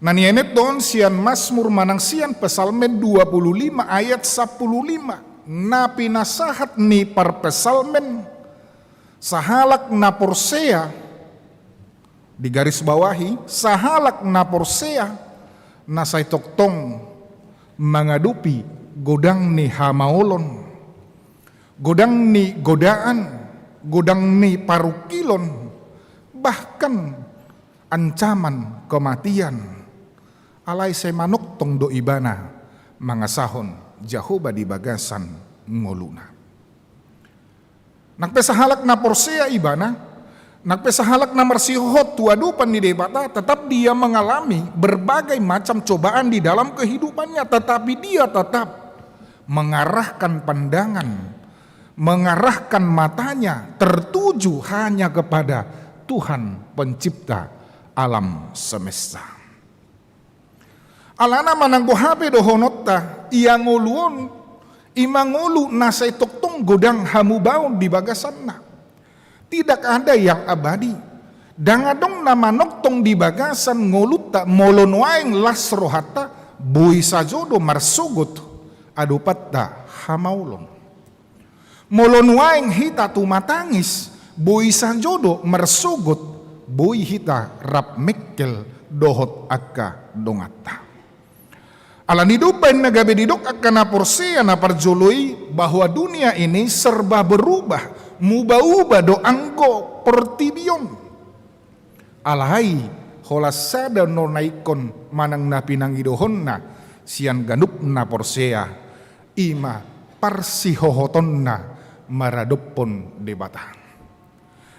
Na nienet do on sian Masmur manang sian Psalmen dua pulu lima ayat sampulu lima. Na pinasahat ni parpsalmen Sahalak na porsea, digarisbawahi, sahalak na porsea, na sai tongtong mangadopi godang ni hamaolon, godang ni godaan, godang ni parungkilon, bahkan ancaman kematian, alai sai manongtong do ibana mangasahon Jahowa di bagasan ngoluna. Nang pe sahalak na porsea ibana, nang pe sahalak na marsihohot tu adopan ni Debata, tetap dia mengalami berbagai macam cobaan di dalam kehidupannya, tetapi dia tetap mengarahkan pandangan, mengarahkan matanya tertuju hanya kepada Tuhan Pencipta alam semesta. Alana manang boha pe dohononta, ia ngolu on, i ma ngolu na sai tongtong godang hamubaon di bagasanna. Tidak ada yang abadi. Ndang adong na manongtong di bagasan ngolunta, molo nuaeng las rohanta, boi sajo do marsogot adopanta hamaolon. Molo nuaeng hita tumatangis, boi sajo do marsogot, boi hita rap mengkel dohot angka donganta. Alani do umbahen na gabe didok angka na porsea na parjolo i, bahwa dunia ini serba berubah, muba-uba do anggo portibi on. Alai holan sada do na ingkon manang na pinangidohonna sian ganup na porsea, i ma parsihohotonna maradophon Debata.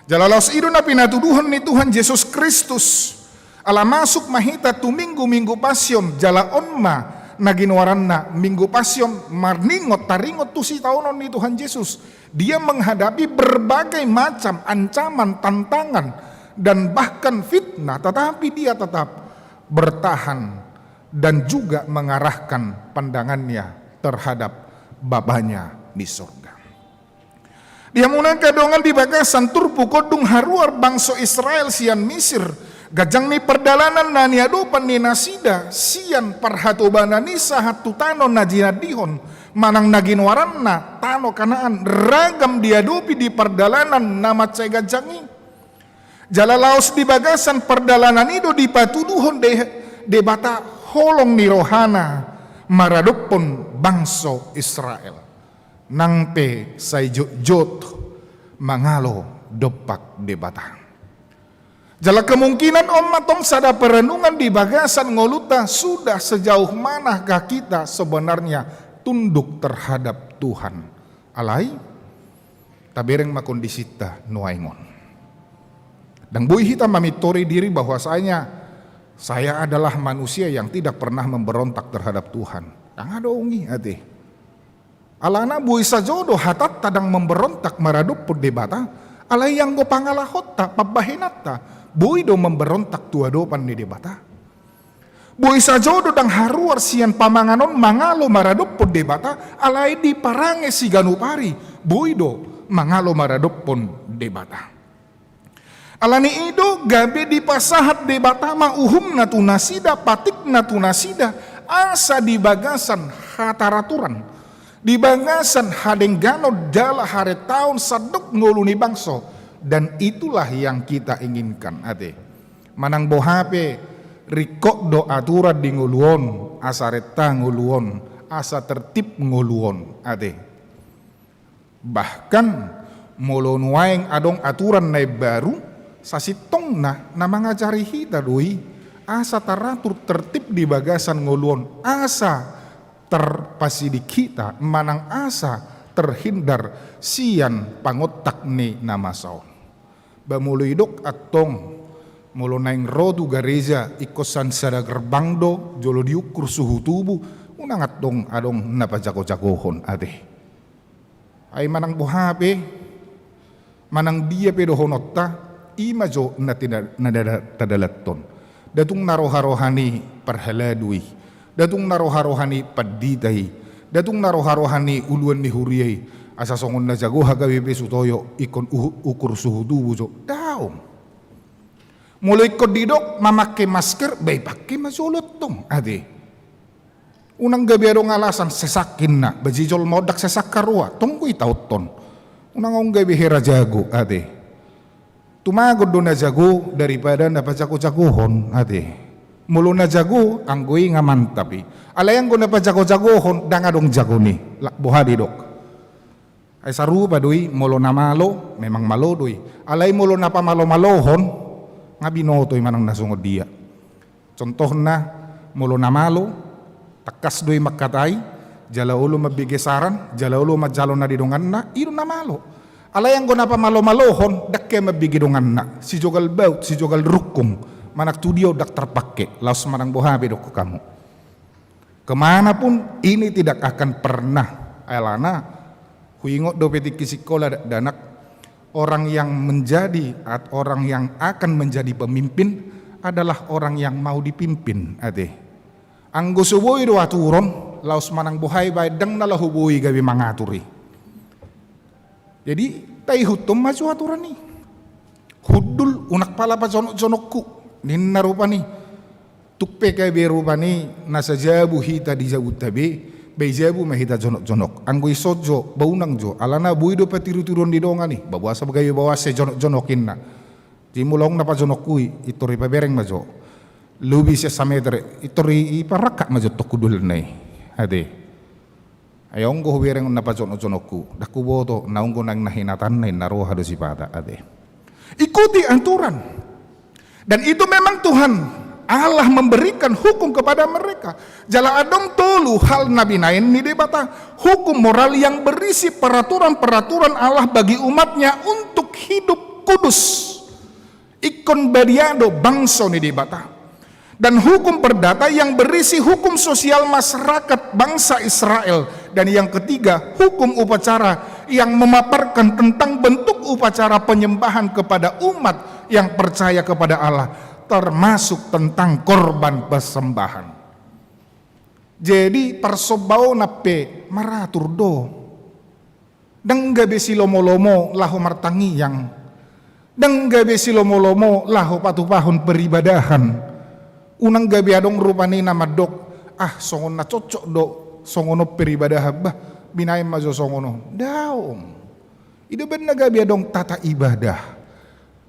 Jala laos i do na pinatuduhon ni Tuhan Jesus Kristus. Ala masuk ma hita tu Minggu-Minggu Pasion, jala on ma na ginoaranna Minggu Pasion, marningot taringot tu sitaonon ni Tuhan Jesus. Dia menghadapi berbagai macam ancaman, tantangan, dan bahkan fitnah, tetapi dia tetap bertahan dan juga mengarahkan pandangannya terhadap Bapanya di sorga. Di hamu angka dongan, di bagasan turpuk on dung haruar bangso Israel sian Misir, ganjang ni pardalanan na niadopan ni nasida sian parhatobanan i sahat tu tano na jinadihon, manang na ginoaranna tano Kanaan, ragam diadopi di pardalanan na mansai ganjang i. Jala laos di bagasan pardalanan i do dipatuduhon De-, Debata holong ni rohana maradophon bangso Israel. Nang pe sai jotjot mangalo dompak Debata. Jala kemungkinan on ma tong sada perenungan di bagasan ngolunta, sudah sejauh manakah kita sebenarnya tunduk terhadap Tuhan. Alai, tabereng ma kondisinta nuaeng on. Ndang boi hita mamintori diri bahwasanya saya adalah manusia yang tidak pernah memberontak terhadap Tuhan. Ndang adong i, ate. Alana boi sajo do hatanta ndang memberontak maradophon Debata, alai anggo pangalahonta, pambahenanta, boi do memberontak tu adopan ni Debata. Boi sajo do ndang haruar sian pamangan on mangalo maradophon Debata, alai diparange siganup ari, boi do mangalo maradophon Debata. Alani i do gabe dipasahat Debata ma uhumna tu nasida, patikna tu nasida, asa di bagasan hataraturan, di bagasan hadengganon jala harentaon sandok ngolu ni bangso, dan itulah yang kita inginkan, ate. Manang boha pe ringkot do aturan di ngolu on, asa renta ngolu on, asa tertib ngolu on, ate. Bahkan molo nuaeng adong aturan na imbaru, sasintongna na mangajari hita do i, asa taratur tertib di bagasan ngolu on, asa terpasidik hita, manang asa terhindar sian pangontak ni na masa on. Ba molo idok antong, molo naeng ro tu gareja ingkon sian sada gerbang do, jolo diukur suhu tubuh, unang antong adong na pajagojagohon, ate. Ai manang boha pe, manang dia pe dohononta, i ma jo na tina-, na dada-, tadalathon. Nda tung na roharoha ni parhalado i, nda tung na roharoha ni pandita i, nda tung na roharoha ni uluan ni huria i, asa songon na jago H K B P Sutoyo ingkon uhu-, ukur suhu tubuh jo. Daong. Molo ingkon didok mamangke masker, ba ipangke ma jolo antong, ate. Unang gabe adong alasan sesak ninna, ba jijol ma on ndang sesak haroa, tong do itaothon. Unang on gabe hera jago, ate. Tumagon do na jago daripada na pajagojagohon, ate. Molo na jago, anggo i nga mantap i. Alai anggo na pajagojagohon, ndang adong jagoni. Lak boha didok. Ai sarupa do i, molo na malo, memang malo do i. Alai molo na pamalomalohon, nga binoto i manang na songon dia. Contohna, molo na malo, tangkas do i mangkatai, jala olo mambege saran, jala olo manjalo na di donganna, i do na malo. Alai anggo na pamalomalohon, ndang hea mambege donganna, sijogal baut, sijogal rungkung, manang tu dia ndang tarpangke, laos manang boha pe didok hamu. Kemanapun ini tidak akan pernah, alana, huingot dope tingki sikola dakdanak, orang yang menjadi, at-, orang yang akan menjadi pemimpin adalah orang yang mau dipimpin, ate. Anggo so boi do aturon, laos manang boha ibaen, ndang na laho boi gabe mangatur i. Jadi, taihuthon ma jo aturan i. Hundul, unang pala pajonokjonokhu, ninna rupani. Tung pe gabe rupani na sajabu hita di jabunta be, ba i jabu ma hita jonokjonok. Anggo i so jo, ba unang jo, alana boi do patirutiruon ni dongan i, ba boasa gabe baoa sai jonokjonok inna. Jadi molo adong na pajonokhu i, pintor ipabereng ma jo. Lobi sian sameter, pintor i, iparangkat ma jo tong hundulna i. Ate. Ai anggo hubereng na pajonokjonokhu, ndang huboto, naung do naeng na hinatanna inna roha do sipata, ate. Ikuti aturan. Dan itu memang Tuhan Allah memberikan hukum kepada mereka. Jala adong tolu hal na binaen ni Debata. Hukum moral yang berisi peraturan-peraturan Allah bagi umatnya untuk hidup kudus. Ingkon badia do bangso ni Debata. Dan hukum perdata yang berisi hukum sosial masyarakat bangsa Israel. Dan yang ketiga, hukum upacara yang memaparkan tentang bentuk upacara penyembahan kepada umat yang percaya kepada Allah, termasuk tentang korban persembahan. Jadi, parsombaonan pe maratur do. Ndang gabe silomolomo laho martangiang. Ndang gabe silomolomo laho patupahon peribadahan. Unang gabe adong rupani na mandok, ah, songon na cocok do songon on peribadahan, bah, binaen ma jo songon on. Daong. I do umbahen na gabe adong tata ibadah.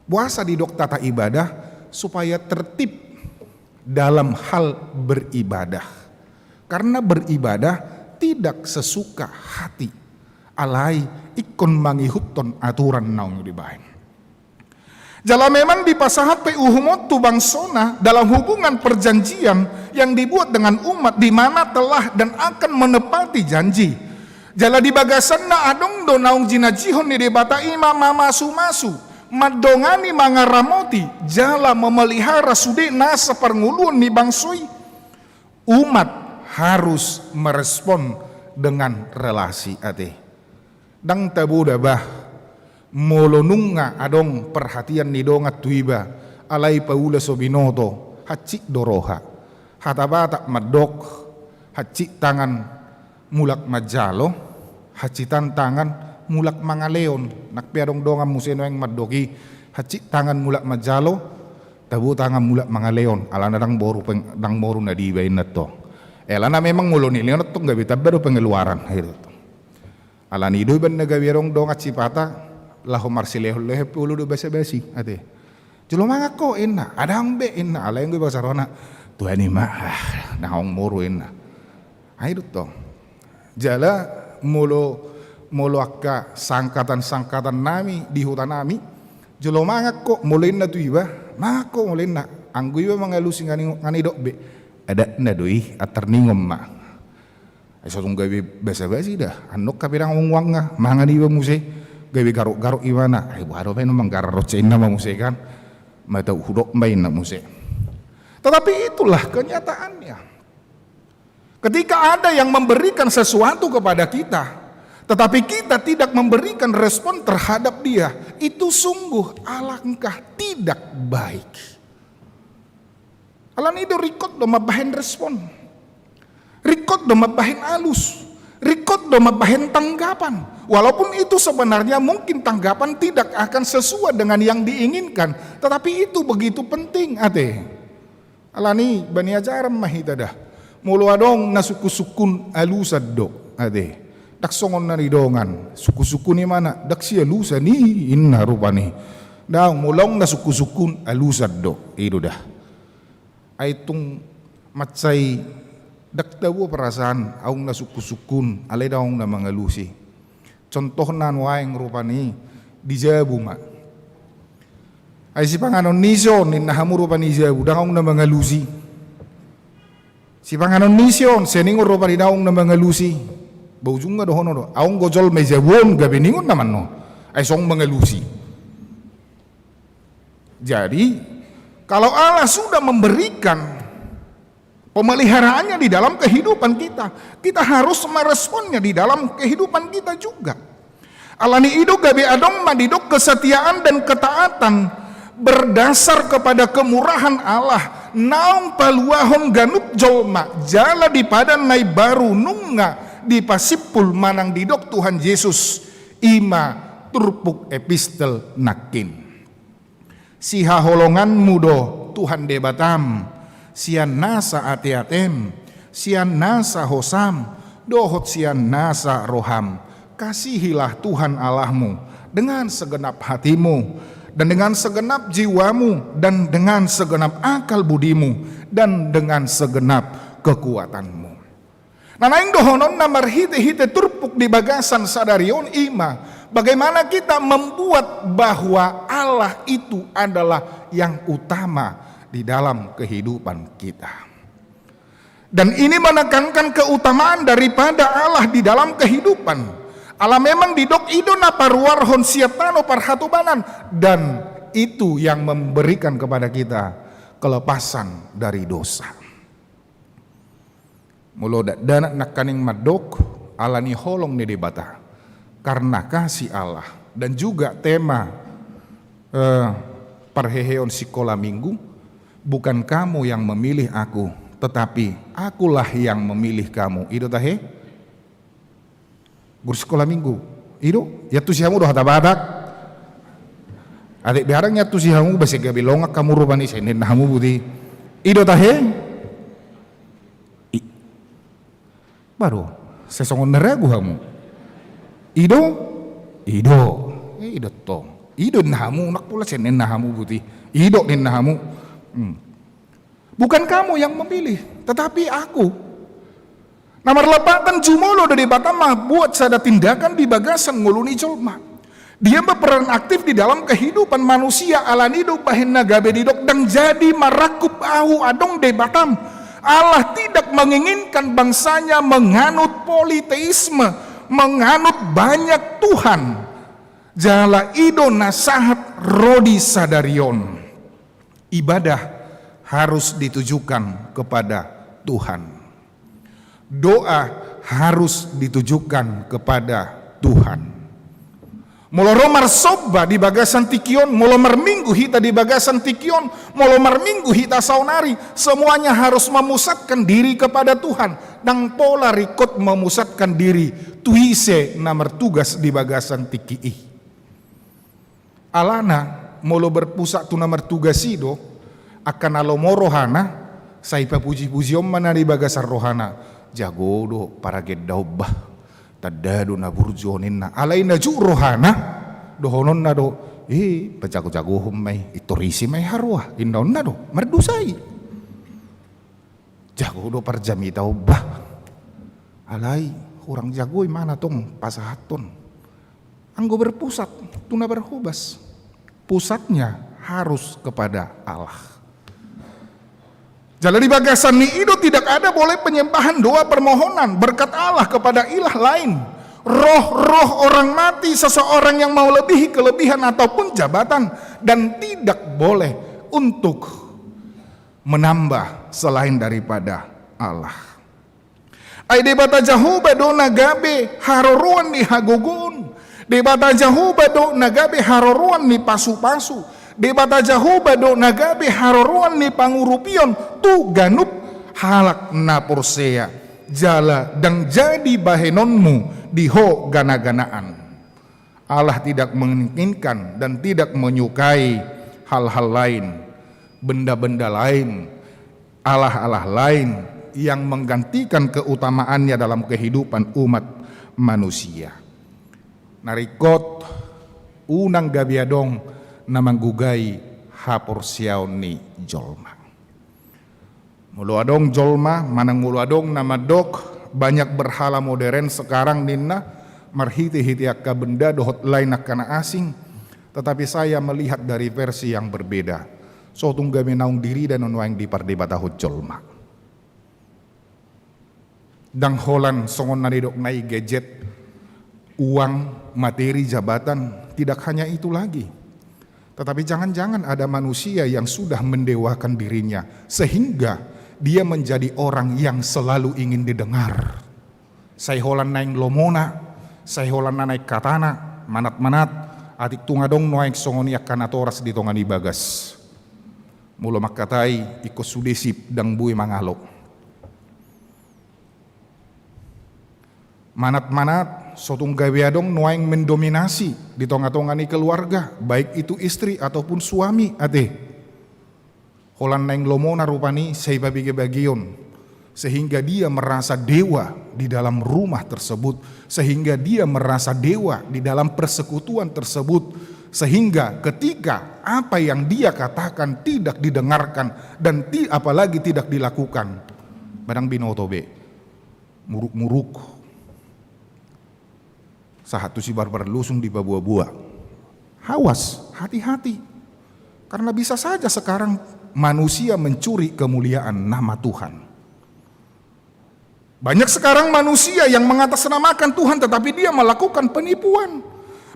Boasa didok tata ibadah? Supaya tertib dalam hal beribadah. Karena beribadah tidak sesuka hati. Alai ingkon mangihuthon aturan naung dibaen. Jala memang dipasahat pe uhum on tu bangsona dalam hubungan perjanjian yang dibuat dengan umat di mana telah dan akan menepati janji. Jala di bagasanna adong do naung jinajihon ni Debata i ma mamasumasu, mandongani, mangaramoti, jala memelihara sude nasa parngoluon ni bangso i. Umat harus merespon dengan relasi, ate. Ndang tabo da bah, molo nunga adong perhatian ni dongan tu iba, alai paula so binoto, hansit do roha. Hata Batak mandok, hansit tangan mulak manjalo, hansitan tangan mulak mangalehon. Nang pe adong dongan muse nuaeng mandok i, hansit tangan mulak manjalo, tabo tangan mulak mangalehon, alana ndang boru peng-, ndang boru na dibaen na tong. Eh, alana memang molo nilehon tong gabe tamba do pengeluaran, gitu. Alani i do umbahen na gabe adong dongan sipata, laho marsilehonlehon pe olo do basabasi, ate. Jolo mangan ho inna, adong be inna, alai anggo i basa rohana, tuani ma, ah, naung moru inna. Ai do tong. Jala molo, molo angka sangkatan-sangkatan nami di huta nami, jolo mangan ho molo inna tu iba, mangan ho molo inna, anggo iba mangalusi nga ni-, nga nidok be, adatna do i, antar ningon ma. Ai so tung gabe basabasi da, annon hape ndang manguanga, mangan iba muse, gabe garuk-garuk ibana, ai boha dope na manggarar on, inna ma muse kan, mata hudok ma inna muse. Tetapi itulah kenyataannya. Ketika ada yang memberikan sesuatu kepada kita, tetapi kita tidak memberikan respon terhadap dia, itu sungguh alangkah tidak baik. Alani i do ringkot do mambahen respon. Ringkot do mambahen alus. Ringkot do mambahen tanggapan. Walaupun itu sebenarnya mungkin tanggapan tidak akan sesuai dengan yang diinginkan, tetapi itu begitu penting, ate. Alani i, bani ajaran ma hita da. Molo adong na sungkunsungkun, alusan do, ate. Ndang songon na nidongan, sungkun-sungkun imana, ndang sialusan i, inna rupani. Daong, molo aung na sungkun-sungkun, alusan do, i do da. Ai tung mansai ndang tabo perasaan, aung na sungkun-sungkun, alai daong na mangalusi. Contohna nuaeng rupani, di jabu ma. Ai sipanganon ni ise on, inna hamu rupani jabu, daong na mangalusi. Sipanganon ni ise on, sianing on rupani daong na mangalusi. Ba ujungna dohonon do, aung do jolma i jabu on, gabe ningon na mannon. Ai song mangalusi. Jadi, kalau Allah sudah memberikan pemeliharaannya di dalam kehidupan kita, kita harus meresponnya di dalam kehidupan kita juga. Alani i do gabe adong ma didok kesetiaan dan ketaatan berdasar kepada kemurahan Allah, naung paluahon ganup jolma jala di padan na imbaru nunga dipasimpul manang didok Tuhan Jesus, i ma turpuk epistel nangkin. Sihaholonganmu do Tuhan Debatam, sian nasa ate-atem, sian nasa hosam, dohot sian nasa roham. Kasihilah Tuhan Allahmu dengan segenap hatimu, dan dengan segenap jiwamu, dan dengan segenap akal budimu, dan dengan segenap kekuatanmu. Nah, naeng dohononna marhite-hite turpuk di bagasan sadari on i ma, bagaimana kita membuat bahwa Allah itu adalah yang utama di dalam kehidupan kita. Dan ini menekankan keutamaan daripada Allah di dalam kehidupan. Allah memang didok i do na paruarhon sian tano parhatobanan, dan itu yang memberikan kepada kita kelepasan dari dosa. Molo dakdanak nangkaning mandok, alani holong ni Debata, karena kasih Allah, dan juga tema, eh, parheheon sikola minggu, bukan kamu yang memilih aku, tetapi akulah yang memilih kamu. I do tahe? Guru sikola minggu. I do, iantusi hamu do hata Batak. Atik biarang iantusi hamu, ba sai gabe longak hamu rupani, sai ninna hamu buti. I do tahe? I, baru, sai songon na ragu hamu. I do? I do. Eh, i do tong. I do ninna hamu, nang pola sai ninna hamu buti. I do ninna hamu. Hmm. Bukan kamu yang memilih, tetapi aku. Na marlapatan jumolo do Debata mambuat sada tindakan di bagasan ngolu ni jolma. Dia berperan aktif di dalam kehidupan manusia, alani do bahen na gabe didok, ndang jadi marangkup ahu adong Debatam. Allah tidak menginginkan bangsanya menganut politeisme, menganut banyak Tuhan. Jala i do na sahat ro di sadari on. Ibadah harus ditujukan kepada Tuhan. Doa harus ditujukan kepada Tuhan. Molo ro marsomba di bagasan tingki on, molo marminggu hita di bagasan tingki on, molo marminggu hita saonari, semuanya harus memusatkan diri kepada Tuhan. Ndang pola ringkot memusatkan diri tu ise na martugas di bagasan tingki i. Alana, molo berpusat tu na martugas i do, angka na lomo rohana, sai papuji-pujion ma na di bagasan rohana, jago do paragendaon bah, tanda do na burju on ninna. Alai na jut rohana, dohononna do, eh, pajago-jagohon ma i, intor ise ma i haroa, indaonna do, mardosa i. Jago do parjamita on bah. Alai, hurang jago imana tong pasahathon. Anggo berpusat tu na berhobas. Pusatnya harus kepada Allah. Jala di bagasan ni i do tidak ada boleh penyembahan doa permohonan berkat Allah kepada ilah lain. Roh-roh orang mati, seseorang yang melebihi kelebihan ataupun jabatan, dan tidak boleh untuk menambah selain daripada Allah. Ai Debata Jahowa do na gabe haroroan ni hagogoon. Debata Jahowa do na gabe haroroan ni pasupasu. Debata Jahowa do na gabe haroroan ni pangurupion tu ganup halak na porsea. Jala ndang jadi bahenonmu di ho gana-ganaan. Allah tidak menginginkan dan tidak menyukai hal-hal lain, benda-benda lain, allah-allah lain yang menggantikan keutamaannya dalam kehidupan umat manusia. Na ringkot, unang gabe adong na manggugai haporseaon ni jolma. Molo adong jolma manang molo adong na mandok banyak berhala modern sekarang ninna, marhite-hite angka benda dohot lain angka na asing, tetapi saya melihat dari versi yang berbeda. So tung gabe naung dirida nuaeng dipardebatahon jolma. Ndang holan songon na nidokna i gadget, uang, materi, jabatan, tidak hanya itu lagi. Tetapi jangan-jangan ada manusia yang sudah mendewakan dirinya, sehingga dia menjadi orang yang selalu ingin didengar. Sai holan naeng lomona, sai holan na naeng hatana, manat-manat, atik tung adong nuaeng songon i angka natoras di tonga ni bagas. Molo mangkatai ingkon sude sip ndang bue mangalo. Manat-manat, so tung gabe adong nuaeng mendominasi di tonga-tonga ni keluarga, baik itu istri ataupun suami, ate. Holan naeng lomona rupani sai pabege-bageon, sehingga dia merasa dewa di dalam rumah tersebut, sehingga dia merasa dewa di dalam persekutuan tersebut, sehingga ketika apa yang dia katakan tidak didengarkan dan ti-, apalagi tidak dilakukan, barang binoto be, muruk-muruk. Sahat tu si barbar lusung dipaboa-boa. Awas, hati-hati. Karena bisa saja sekarang manusia mencuri kemuliaan nama Tuhan. Banyak sekarang manusia yang mengatasnamakan Tuhan, tetapi dia melakukan penipuan.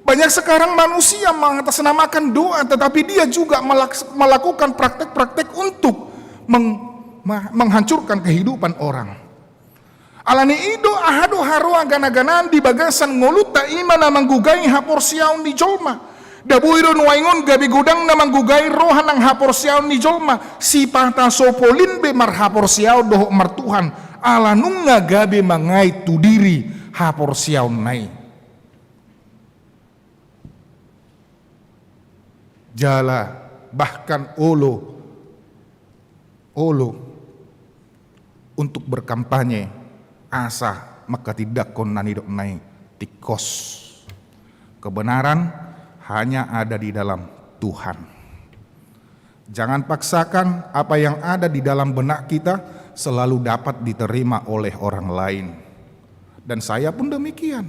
Banyak sekarang manusia mengatasnamakan doa, tetapi dia juga melaks-, melakukan praktek-praktek untuk meng-, ma-, menghancurkan kehidupan orang. Alani i do, aha do haroa gana-ganaan di bagasan ngolunta, i ma na manggugai haporseaon ni jolma. Nda boi do nuaeng on gabe godang na manggugai roha nang haporseaon ni jolma, sipata so polin be marhaporseaon dohot martuhan, ala nunga gabe mangait tu diri haporseaonna i. Jala bahkan olo, olo untuk berkampanye asa manghatindanghon na nidokna i tingkos. Kebenaran hanya ada di dalam Tuhan. Jangan paksakan apa yang ada di dalam benak kita selalu dapat diterima oleh orang lain. Dan saya pun demikian.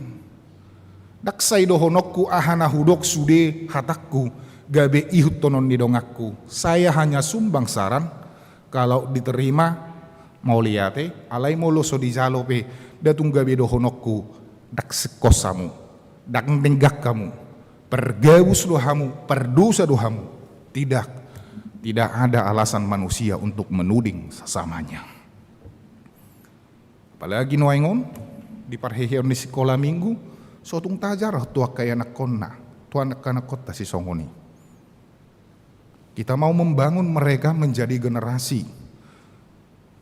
Ndang sai dohononku aha na hudok sude hatangku gabe ihuthonon ni donganku. Saya hanya sumbang saran, kalau diterima mauliate, alai molo so dijalo pe, nda tung gabe dohononku, ndang singkos hamu, ndang denggan hamu, pargabus do hamu, pardosa do hamu. Tidak, tidak ada alasan manusia untuk menuding sesamanya. Apalagi nuaeng on, di parheheon ni sikola minggu, so tung tajar tu angka ianakhonna, tu angka anakhonta sisongon i. Kita mau membangun mereka menjadi generasi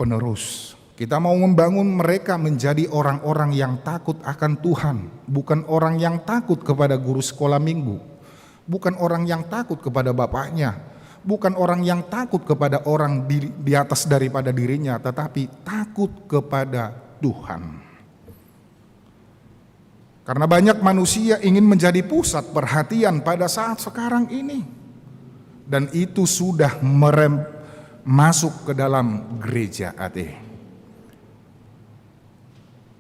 penerus. Kita mau membangun mereka menjadi orang-orang yang takut akan Tuhan, bukan orang yang takut kepada guru sekolah minggu, bukan orang yang takut kepada bapaknya, bukan orang yang takut kepada orang di, di atas daripada dirinya, tetapi takut kepada Tuhan. Karena banyak manusia ingin menjadi pusat perhatian pada saat sekarang ini. Dan itu sudah merem-, masuk ke dalam gereja, ate.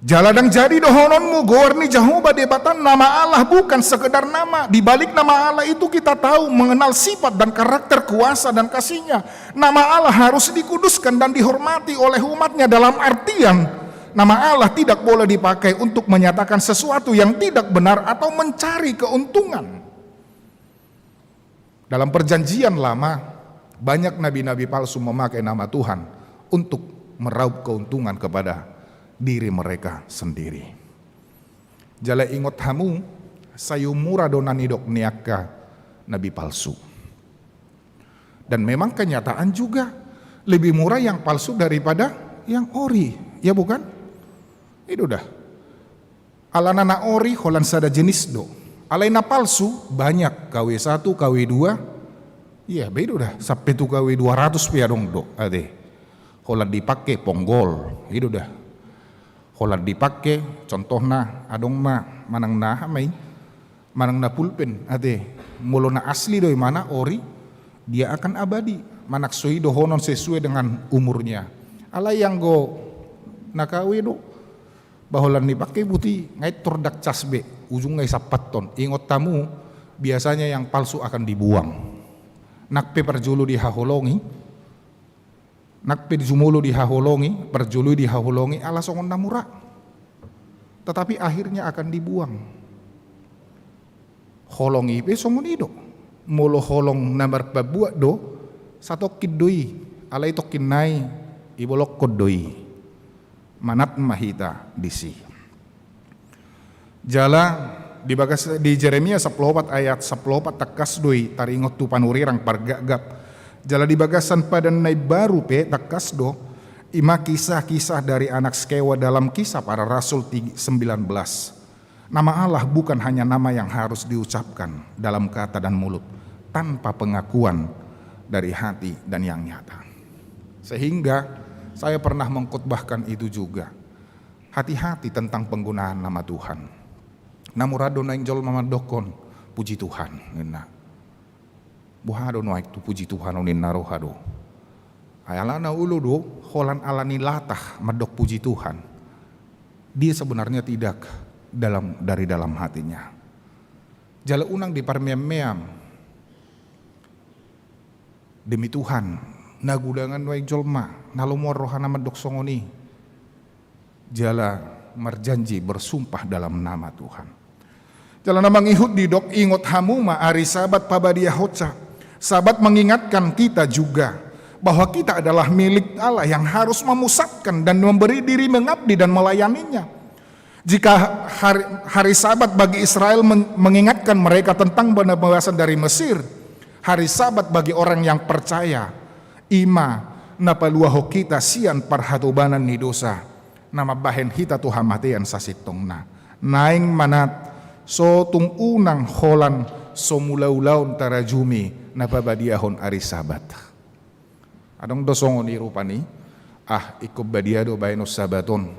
Jala ndang jadi dohononmu goar ni Jahowa Debata, nama Allah bukan sekedar nama. Di balik nama Allah itu kita tahu, mengenal sifat dan karakter, kuasa dan kasih-Nya. Nama Allah harus dikuduskan dan dihormati oleh umat-Nya, dalam artian nama Allah tidak boleh dipakai untuk menyatakan sesuatu yang tidak benar atau mencari keuntungan. Dalam Perjanjian Lama, banyak nabi-nabi palsu memakai nama Tuhan untuk meraup keuntungan kepada diri mereka sendiri. Jala ingot hamu, sai mura do na nidok ni angka nabi palsu. Dan memang kenyataan juga, lebih murah yang palsu daripada yang ori, ya bukan? I do da. Alana na ori holan sada jenis do. Alai na palsu banyak, K W satu, K W dua. Iya, be i do da. Sampe tu K W dua ratus pe adong do, ate. Holan dipake ponggol, i do da. Holan dipangke, contohna, adong ma manang na aha ma i, manang na pulpen, ate, molo na asli do i, manang ori, dia akan abadi, manang so i dohonon sesuai dengan umurnya. Alai anggo na K W do, ba holan dipangke buti, nga i tor ndang cas be, ujungna isampathon. Ingot hamu, biasanya yang palsu akan dibuang. Nang pe parjolo dihaholongi, nang pe jumolo dihaholongi, parjolo i dihaholongi, ala songon na mura. Tetapi akhirnya akan dibuang. Holong i pe songon i do. Molo holong na marpambuat do, satongkin do i, alai tongkin nai ibolongkon do i. Manat ma hita disi. Jala di bagas, di Jeremia sampulu opat ayat sampulu opat tangkas do i taringot tu panurirang pargapgap. Jala di bagasan Padan na Imbaru pe tangkas do, i ma kisah-kisah dari anak Skewa dalam Kisah Para Rasul ti-, sembilan belas. Nama Allah bukan hanya nama yang harus diucapkan dalam kata dan mulut, tanpa pengakuan dari hati dan yang nyata. Sehingga saya pernah mengkhotbahkan itu juga. Hati-hati tentang penggunaan nama Tuhan. Na mura do naeng jolma mandokkon, "Puji Tuhan," ninna. Boha do nuaeng tu puji Tuhan on, ninna roha do. Ai alana olo do, holan ala ni latah mandok puji Tuhan. Dia sebenarnya tidak dalam, dari dalam hatinya. Jala unang diparmeam-meam. Demi Tuhan, na gudangan nuaeng jolma, na lomoan rohana mandok songon i. Jala marjanji, bersumpah dalam nama Tuhan. Jala na mangihut didok, ingot hamu ma ari Sabat pabadiahonsa. Sabat mengingatkan kita juga bahwa kita adalah milik Allah yang harus memusatkan dan memberi diri mengabdi dan melayaninya. Jika hari, hari Sabat bagi Israel men-, mengingatkan mereka tentang penubasan dari Mesir, hari Sabat bagi orang yang percaya, i ma na paluahon hita sian parhatobanan ni dosa, na mambahen hita tu hamatean sasintongna. Naeng manat, so tung unang holan so mulaulaon tarajumi na pabadiahon ari Sabat. Adong do songon i rupani, ah, ingkon badia do baenon Sabat on.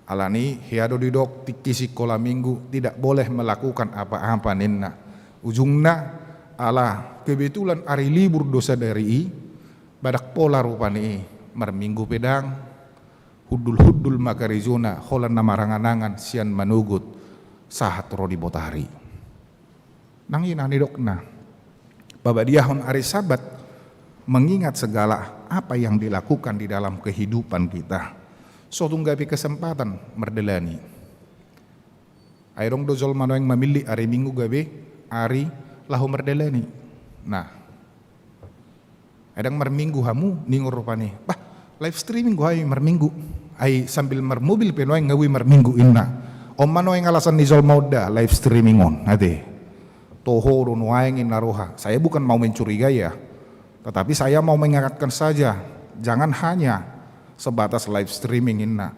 Alani hea do didok tingki sikola minggu tidak boleh melakukan apa-apa ninna. Ujungna ala kebetulan ari libur do sadari i, badak pola rupani i, marminggu pe ndang, hundul-hundul ma karejona, holan na marangan-angan sian manogot sahat ro di botari. Nang i na nidokna. Pabadiahon ari Sabat, mengingat segala apa yang dilakukan di dalam kehidupan kita. So tung gabe kesempatan mardalani. Ai adong do jolma nuaeng mamillit ari Minggu gabe ari laho mardalani. Nah. Ai ndang marminggu hamu, ningon rupani. Bah, live streaming do hami marminggu. Ai sambil marmobil pe nuaeng nga boi marminggu inna. On ma nuaeng alasan ni jolma on da live streaming on, ate. Toho do nuaeng inna roha. Saya bukan mau mencurigai ya. Tetapi saya mau mengingatkan saja. Jangan hanya sebatas live streaming inna.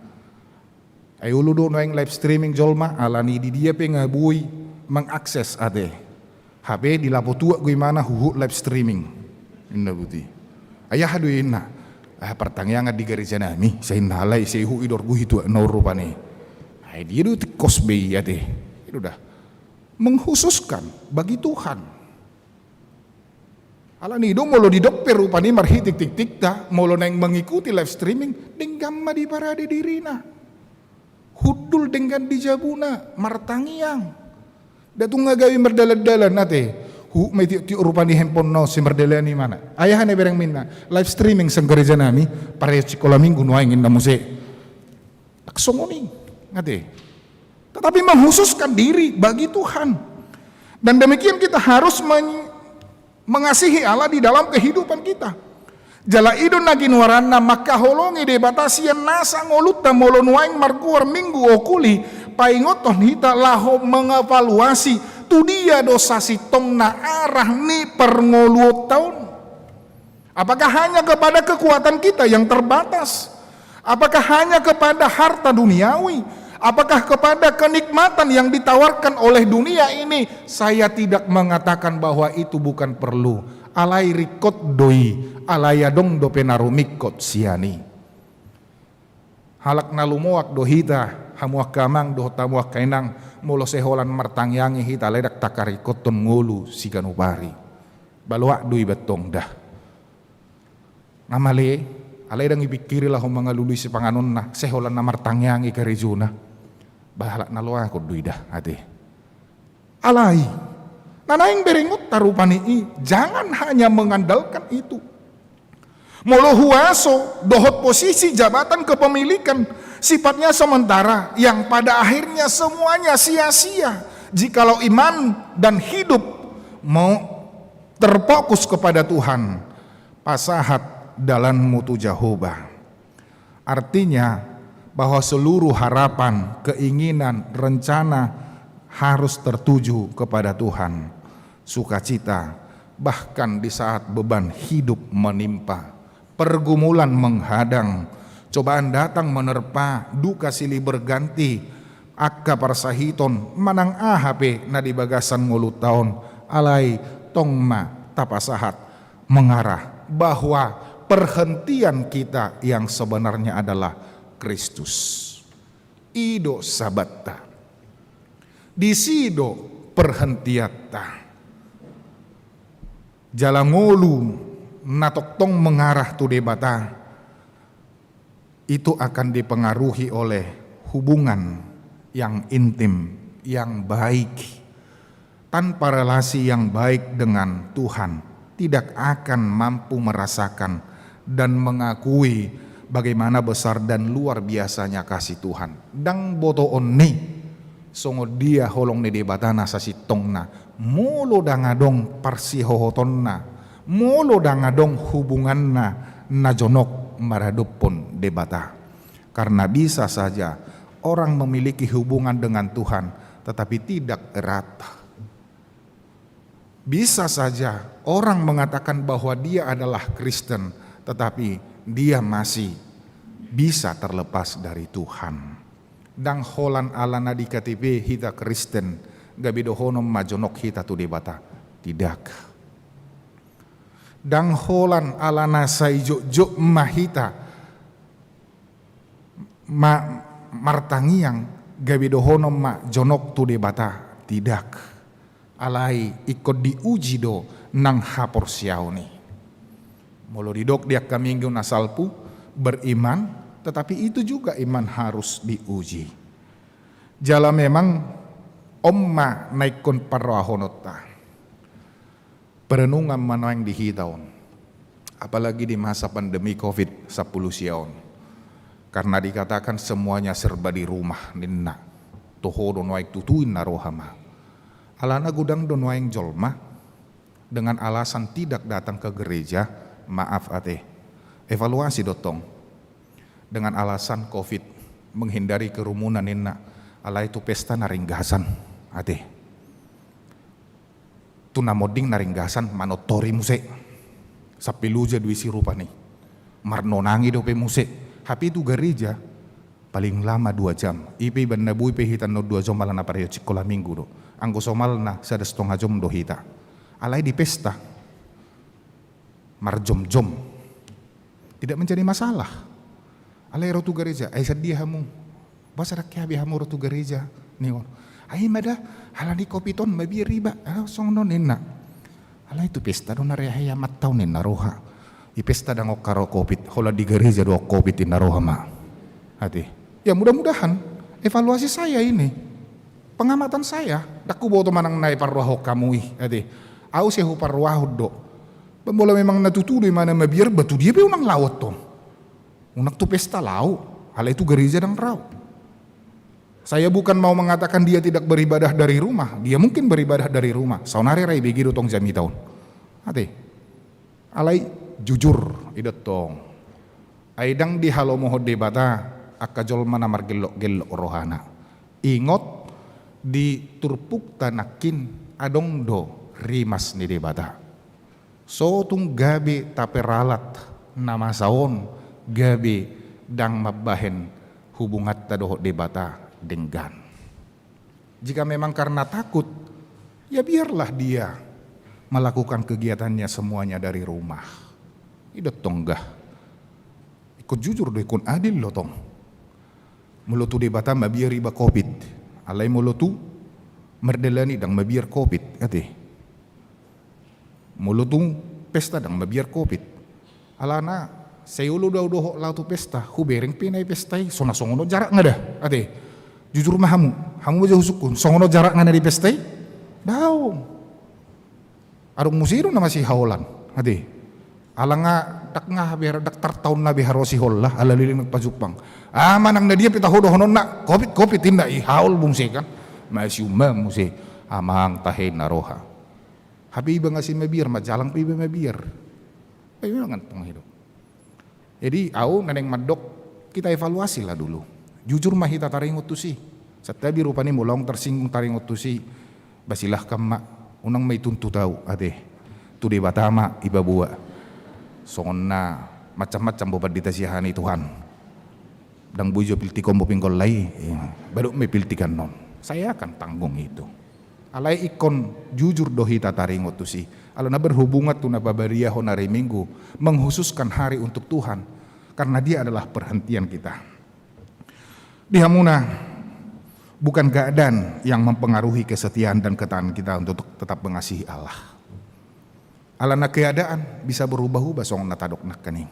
Ai olo do nuaeng live streaming jolma, alani di dia pe nga boi mengakses ate. Hape di lapo tuak do imana huhut live streaming. Inna buti. Ai aha do inna. Ah, partangiangan di gareja nami, sai inna alai sai huhut didok tu tuak na on rupani. Ai dia do tingkos be i ate. I do da. Mengkhususkan bagi Tuhan. Alani do molo didok pe rupani marhite tiktikta, molo naeng mengikuti live streaming, denggan ma diparade dirina. Hundul denggan di jabuna, martangiang. Nda tung nga gabe mardalan-dalan ate. Huhut ma i tiuk-tiuk rupani handphone na on sai mardalani imana. Ai aha na berengmi inna, live streaming sian gareja nami, pareon sikola Minggu nuaeng inna muse. Ndang songon i, ate. Tetapi mengkhususkan diri bagi Tuhan. Dan demikian kita harus men-, mengasihi Allah di dalam kehidupan kita. Jala i do na ginoaranna mangkaholongi Debata sian nasa ngolunta molo nuaeng margoar Minggu Okuli, paingothon hita laho mengevaluasi tu dia do sasintongna arah ni parngoluonta on. Apakah hanya kepada kekuatan kita yang terbatas? Apakah hanya kepada harta duniawi? Apakah kepada kenikmatan yang ditawarkan oleh dunia ini? Saya tidak mengatakan bahwa itu bukan perlu. Alai ringkot do i, alai adong dope na rumingkot sian i. Halak na lumoak do hita, hamu angka amang dohot hamu angka inang, molo sai holan martangiangi hita, alai ndang takaringkothon ngolu siganup ari. Baloak do iba tong da. Nga male, alai ndang ipingkiri laho mangalului sipanganonna, sai holan na martangiangi karejona. Ba halak na loak do i da, ate. Alai, na naeng berengonta rupani i, jangan hanya mengandalkan itu. Molo huaso dohot posisi jabatan kepemilikan sifatnya sementara, yang pada akhirnya semuanya sia-sia jikalau iman dan hidup mau terfokus kepada Tuhan. Pasahat dalanmu tu Jahowa. Artinya bahwa seluruh harapan, keinginan, rencana harus tertuju kepada Tuhan. Sukacita, bahkan di saat beban hidup menimpa, pergumulan menghadang, cobaan datang menerpa, duka silih berganti, angka parsahiton, manang aha pe na di bagasan ngolunta on, alai tong ma tapasahat mengarah bahwa perhentian kita yang sebenarnya adalah Kristus. I do sabatta. Disi do perhentianta. Jala ngolu na tongtong mengarah tu Debata, itu akan dipengaruhi oleh hubungan yang intim, yang baik. Tanpa relasi yang baik dengan Tuhan, tidak akan mampu merasakan dan mengakui bagaimana besar dan luar biasanya kasih Tuhan. Ndang botoon ni songon dia holong ni Debata na sasintongna, molo ndang adong parsihohotonna, molo ndang adong hubunganna na jonok maradophon Debata. Karena bisa saja orang memiliki hubungan dengan Tuhan, tetapi tidak erat. Bisa saja orang mengatakan bahwa dia adalah Kristen, tetapi dia masih bisa terlepas dari Tuhan. Ndang holan alana di K T P hita Kristen, gabe dohonon ma jonok hita tu Debata. Tidak. Ndang holan alana sai jotjot ma hita ma-, martangiang, gabe dohonon ma jonok tu Debata. Tidak. Alai ingkon diuji do nang haporseaon i. Molo didok di angka minggu na salpu, beriman, tetapi itu juga iman harus diuji. Jala memang on ma na ingkon parrohahononta. Perenungan ma nuaeng di hita on. Apalagi di masa pandemi covid sampulu sia on. Karena dikatakan semuanya serba di rumah ninna. Toho do nuaeng tutu inna roha ma. Alana godang do nuaeng jolma dengan alasan tidak datang ke gereja, maaf ate. Evaluasi do tong. Dengan alasan covid, menghindari kerumunan ninna, alai tu pesta na ringgasan, ate. Tu na monding na ringgasan manontori muse. Sampe loja do isi rupani. Marnonangi dope muse. Hape tu gareja paling lama dua jam. I pe iba na boi pe hita annon dua jam alana pareot sikola minggu do. Anggo somalna sada stonga jom do hita. Alai di pesta marjomjom. Tidak menjadi masalah. Alai ro tu gareja, ai sadia hamu? Boasa ndang kehe be hamu ro tu gareja? Ningon. Ai ma da, alani covid on mabiar iba. Ah, songon on ninna. Alai tu pesta do na ro hea mattaon ninna roha. I pesta ndang on ro covid, holan di gareja do on covid ninna roha ma. Ate. Ya mudah-mudahan evaluasi saya ini. Pengamatan saya, ndang huboto manang na iparrohahon hamu i, ate. Au sai huparrohahon do. Ba molo memang na tutu do imana mabiar, ba tu dia pe unang laho tong. Unang tu pesta laho, alai tu gareja ndang laho. Saya bukan mau mengatakan dia tidak beribadah dari rumah, dia mungkin beribadah dari rumah. Saonari ra ibege do tong jamita on. Ate. Alai jujur, i do tong. Ai ndang dihalomohon Debata angka jolma na margellok-gellok rohana. Ingot, di turpukta nangkin adong do rimas ni Debata. So tung gabe taperalat na masa on gabe ndang mambahen hubunganta dohot Debata denggan. Jika memang karena takut, ya biarlah dia melakukan kegiatannya semuanya dari rumah. I do tong da. Ingkon jujur do, ingkon adil do tong. Molo tu Debata mabiar iba covid, alai molo tu mardalani ndang mabiar covid, ate. Molo tu pesta ndang mabiar covid. Alana sai olo do au dohot laho tu pesta, hubereng pe na di pesta i, so na songon on jarakna da, ate. Jujur ma hamu, hamu ma jo husungkun, songon on jarakna na di pesta i? Daong. Adong muse do na masihaolan, ate. Ala nga ndang nga be, ndang tartaon na be harosi holan, ala leleng pajumpang. Ah, manang na dia pe taho dohononna, covid, covid, inna i haol muse kan. Masiumma muse, amang tahe na roha. Hape iba nga sai mabiar, manjalang pe iba mabiar. Ai memang antong hidup. Jadi, au na naeng mandok, kita evaluasi lah dulu. Jujur ma hita taringot tusi. Santabi rupani molo adong tarsinggung taringot tusi, ba silahkan ma, unang ma ituntut au, ate. Tu Debata ma ipaboa. Songon na macam-macam bo pandita siahaan i, Tuhan. Ndang boi jo piltik on bo pinggol lai, ba dok ma i piltik annon. Saya akan tanggung itu. Alai ingkon jujur do hita taringot tusi. Alana berhubungan tu na pabariahon ari Minggu, menghususkan hari untuk Tuhan. Karena Dia adalah perhentian kita. Di hamuna, bukan keadaan yang mempengaruhi kesetiaan dan ketaatan kita untuk tetap mengasihi Allah. Alana keadaan bisa berubah-ubah, songon na tadok nangkin i.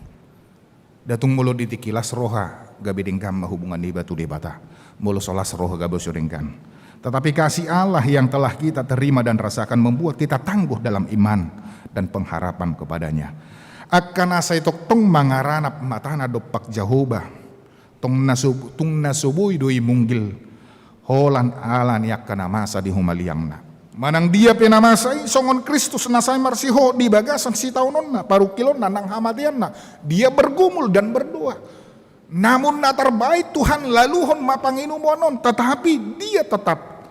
Nda tung molo di tingki las roha gabe denggan ma hubungan niba tu Debata. Molo so las roha gabe so denggan. Tetapi kasih Allah yang telah kita terima dan rasakan membuat kita tangguh dalam iman dan pengharapan kepada-Nya. Angka na sai tongtong mangaranap matana dompak Jahowa, tong na so, tung na so boi do i munggil holan ala ni angka na masa di humaliangna. Manang dia pe na masa i, songon Kristus na sai marsihohot di bagasan sitaononna, parungkilonna nang hamateanna, dia bergumul dan berdoa. Namun na tarbahen Tuhan laluhon ma panginuman on, tetapi dia tetap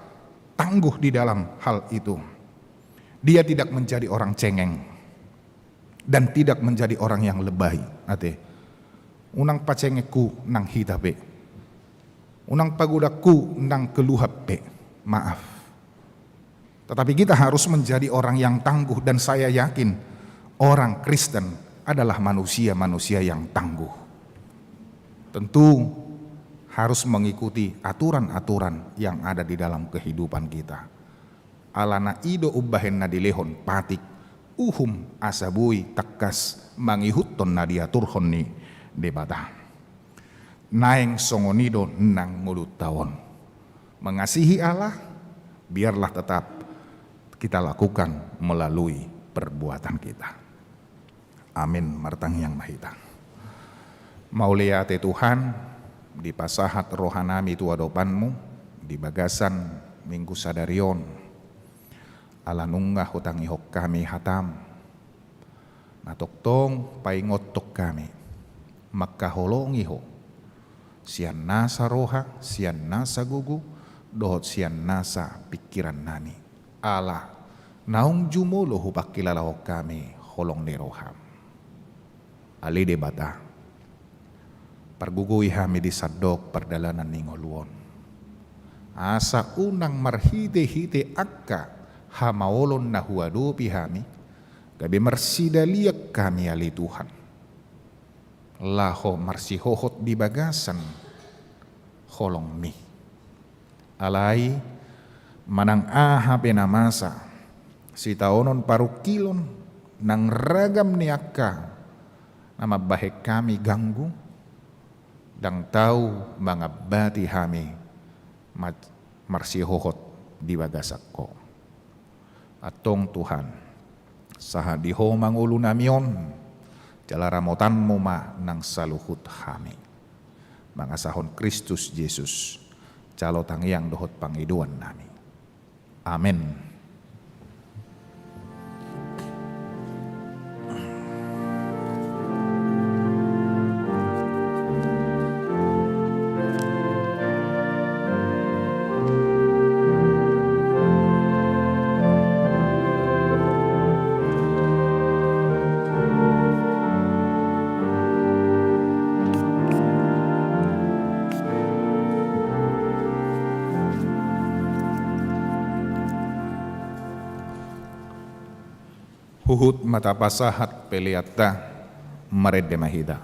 tangguh di dalam hal itu. Dia tidak menjadi orang cengeng dan tidak menjadi orang yang lebay, ate. Unang pacengenghu nang hita pe. Unang pagodanghu nang keluhan pe. Maaf. Tetapi kita harus menjadi orang yang tangguh, dan saya yakin orang Kristen adalah manusia-manusia yang tangguh. Tentu harus mengikuti aturan-aturan yang ada di dalam kehidupan kita. Alana i do umbahen na dilehon patik, uhum, asa boi tangkas mangihuthon na diaturhon ni Debata. Naeng songon i do nang ngolunta on. Mengasihi Allah, biarlah tetap kita lakukan melalui perbuatan kita. Amin. Martangiang ma hita. Mauliate Tuhan, dipasahat rohanami tu adopanmu di bagasan Minggu sadari on. Ala nunga hutangihon hami hatam, na tongtong paingothon hami mangkaholongi Ho sian nasa roha, sian nasa gogo, dohot sian nasa pingkirannami. Ala naung jumolo hupangkilalahon hami holong ni roham. Ale Debata, pargogoi hami di sandok pardalanan ni ngolu on. Asa unang marhitehite angka hamaolon na huadopi hami, gabe marsidalian hami, ale Tuhan, laho marsihohot di bagasan holongmi. Alai manang aha pe na masa, sitaonon parungkilon nang ragam ni angka na mambahen hami ganggu, ndang tau mangambati hami ma-, marsihohot di bagasan Ho. Antong Tuhan, sahat di Ho ma ngolunami on, jala ramotanmu ma nang saluhut hami. Mangasahon Kristus Jesus jalo tangiang dohot pangidoannami. Amen. Huhut ma tapasahat peleanta, marende ma hita.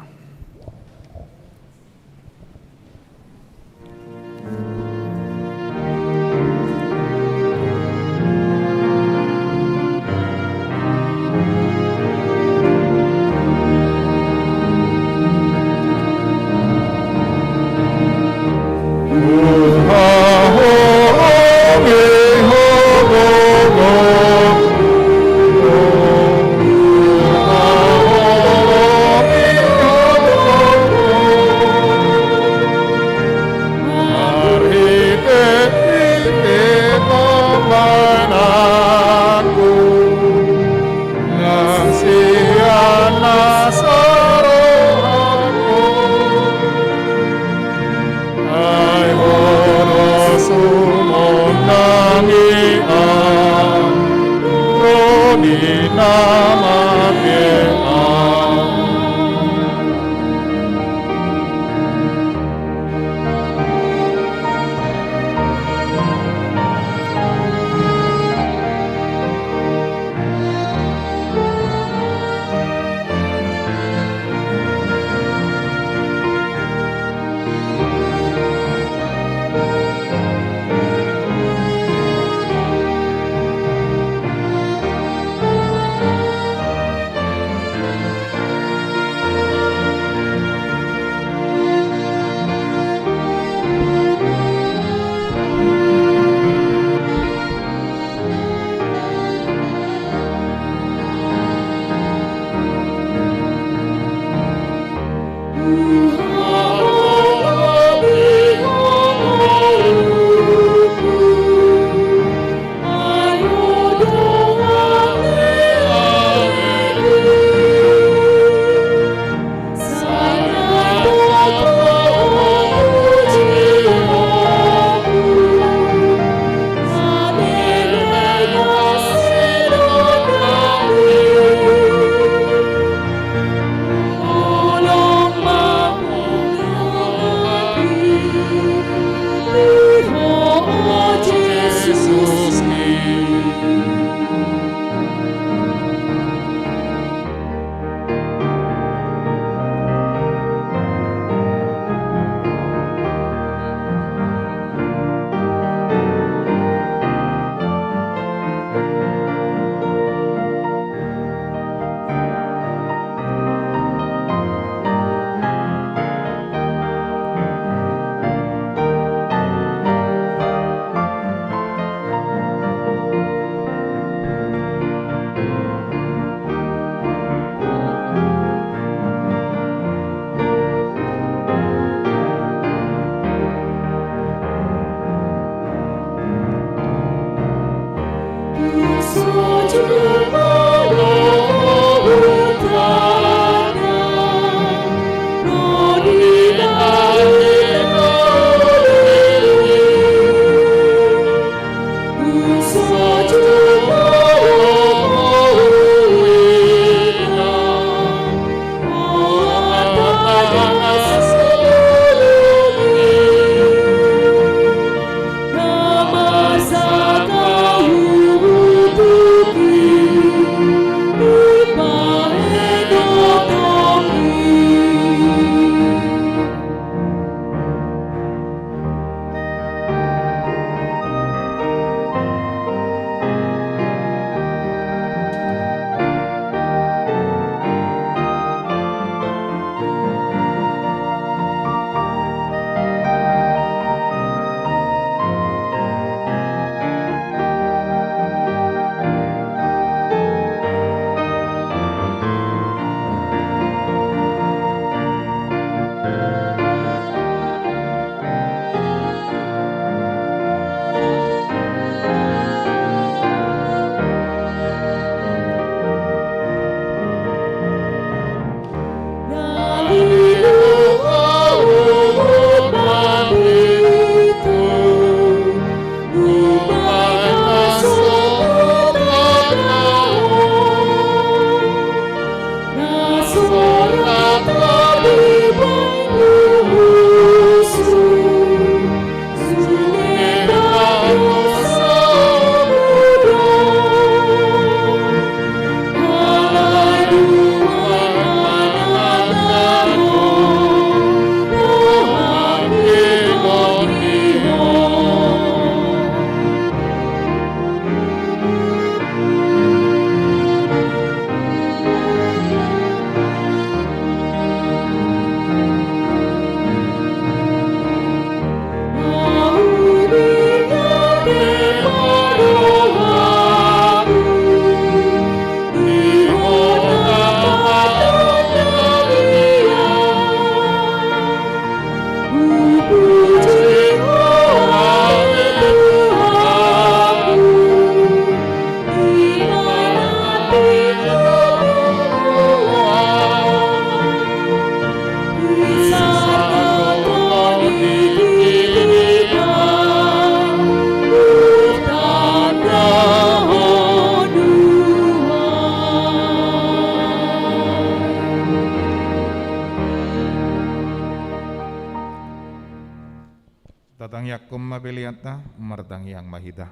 Angkon ma peleanta, martangiang ma hita.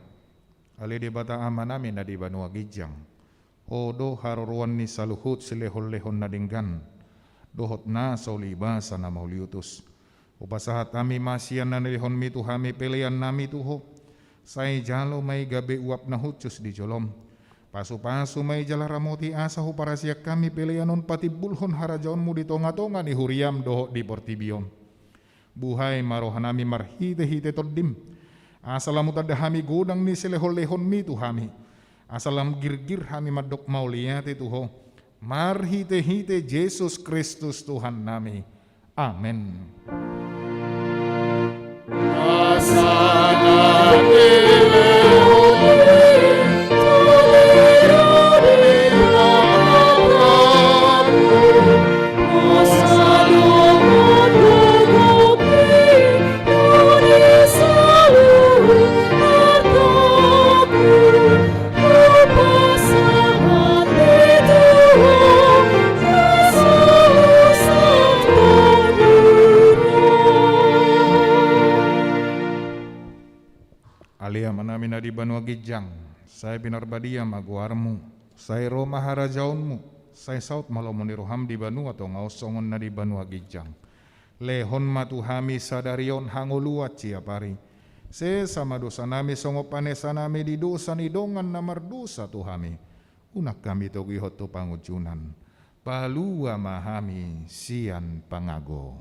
Ale Debata Amanami na di banua ginjang, Ho do haroroan ni saluhut silehonlehon na denggan dohot na so ulibasa na mauliutus. Hupasahat hami ma sian na nilehonmi tu hami peleannami tu Ho. Sai jalo ma i gabe uap na hushus di jolom. Pasupasu ma i jala ramoti asa huparasian hami pelean on patimbulhon harajaonmu di tongatonga ni huriam dohot di portibi on. Buhai ma rohanami marhitehite Tondim, asa lam hutanda hami godang ni silehonlehonmi tu hami, asa lam girgir hami mandok mauliate tu Ho, marhitehite Jesus Kristus Tuhannami. Amen. Ale Amanami na di banua ginjang, sai pinarbadia ma goarmu, sai ro ma harajaonmu, sai saut ma lomo ni roham di banua tonga on songon na di banua ginjang. Lehon ma tu hami sadari on hangoluan siapari. Sesa ma dosanami songon panesanami di dosa ni dongan na mardosa tu hami. Unang hami togihon tu pangunjunan. Palua ma hami sian pangago.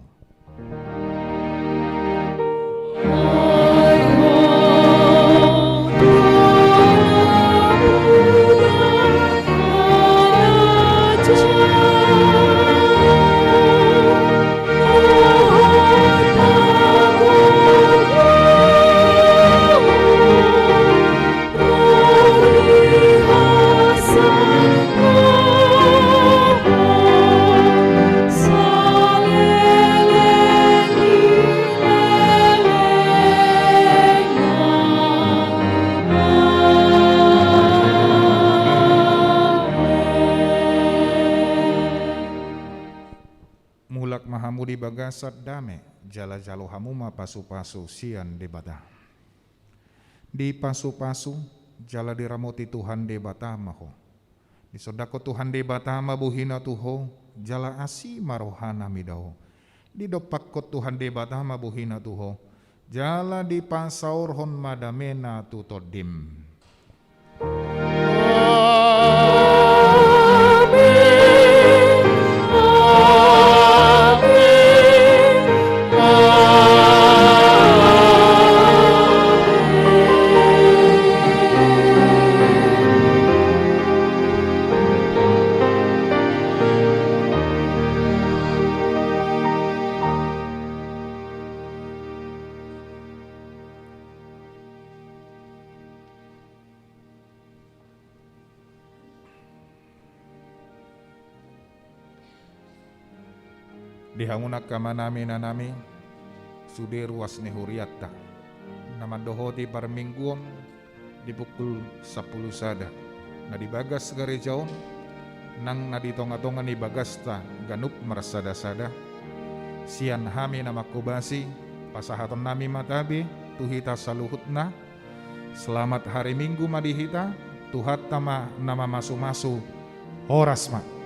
Mulak ma hamu di bagasan dame, jala jalo hamu ma pasupasu sian Debata. Dipasupasu jala diramoti Tuhan Debata ma ho. Disondangkon Tuhan Debata ma bohina tu ho, jala asi ma rohana mida ho. Didompakkon Tuhan Debata ma bohina tu ho, jala dipasaorhon ma damena tu tondim. Di hamu angka amanami, inanami, sude ruas ni hurianta na mandohoti parmingguon di pukul sampulu sada, na di bagas gareja on, nang na di tongatonga ni bagasta ganup marsadasada, sian hami na manghobasi, pasahatonnami ma tabe tu hita saluhutna. Selamat hari Minggu ma di hita, Tuhanta ma na mamasumasu. Horas ma.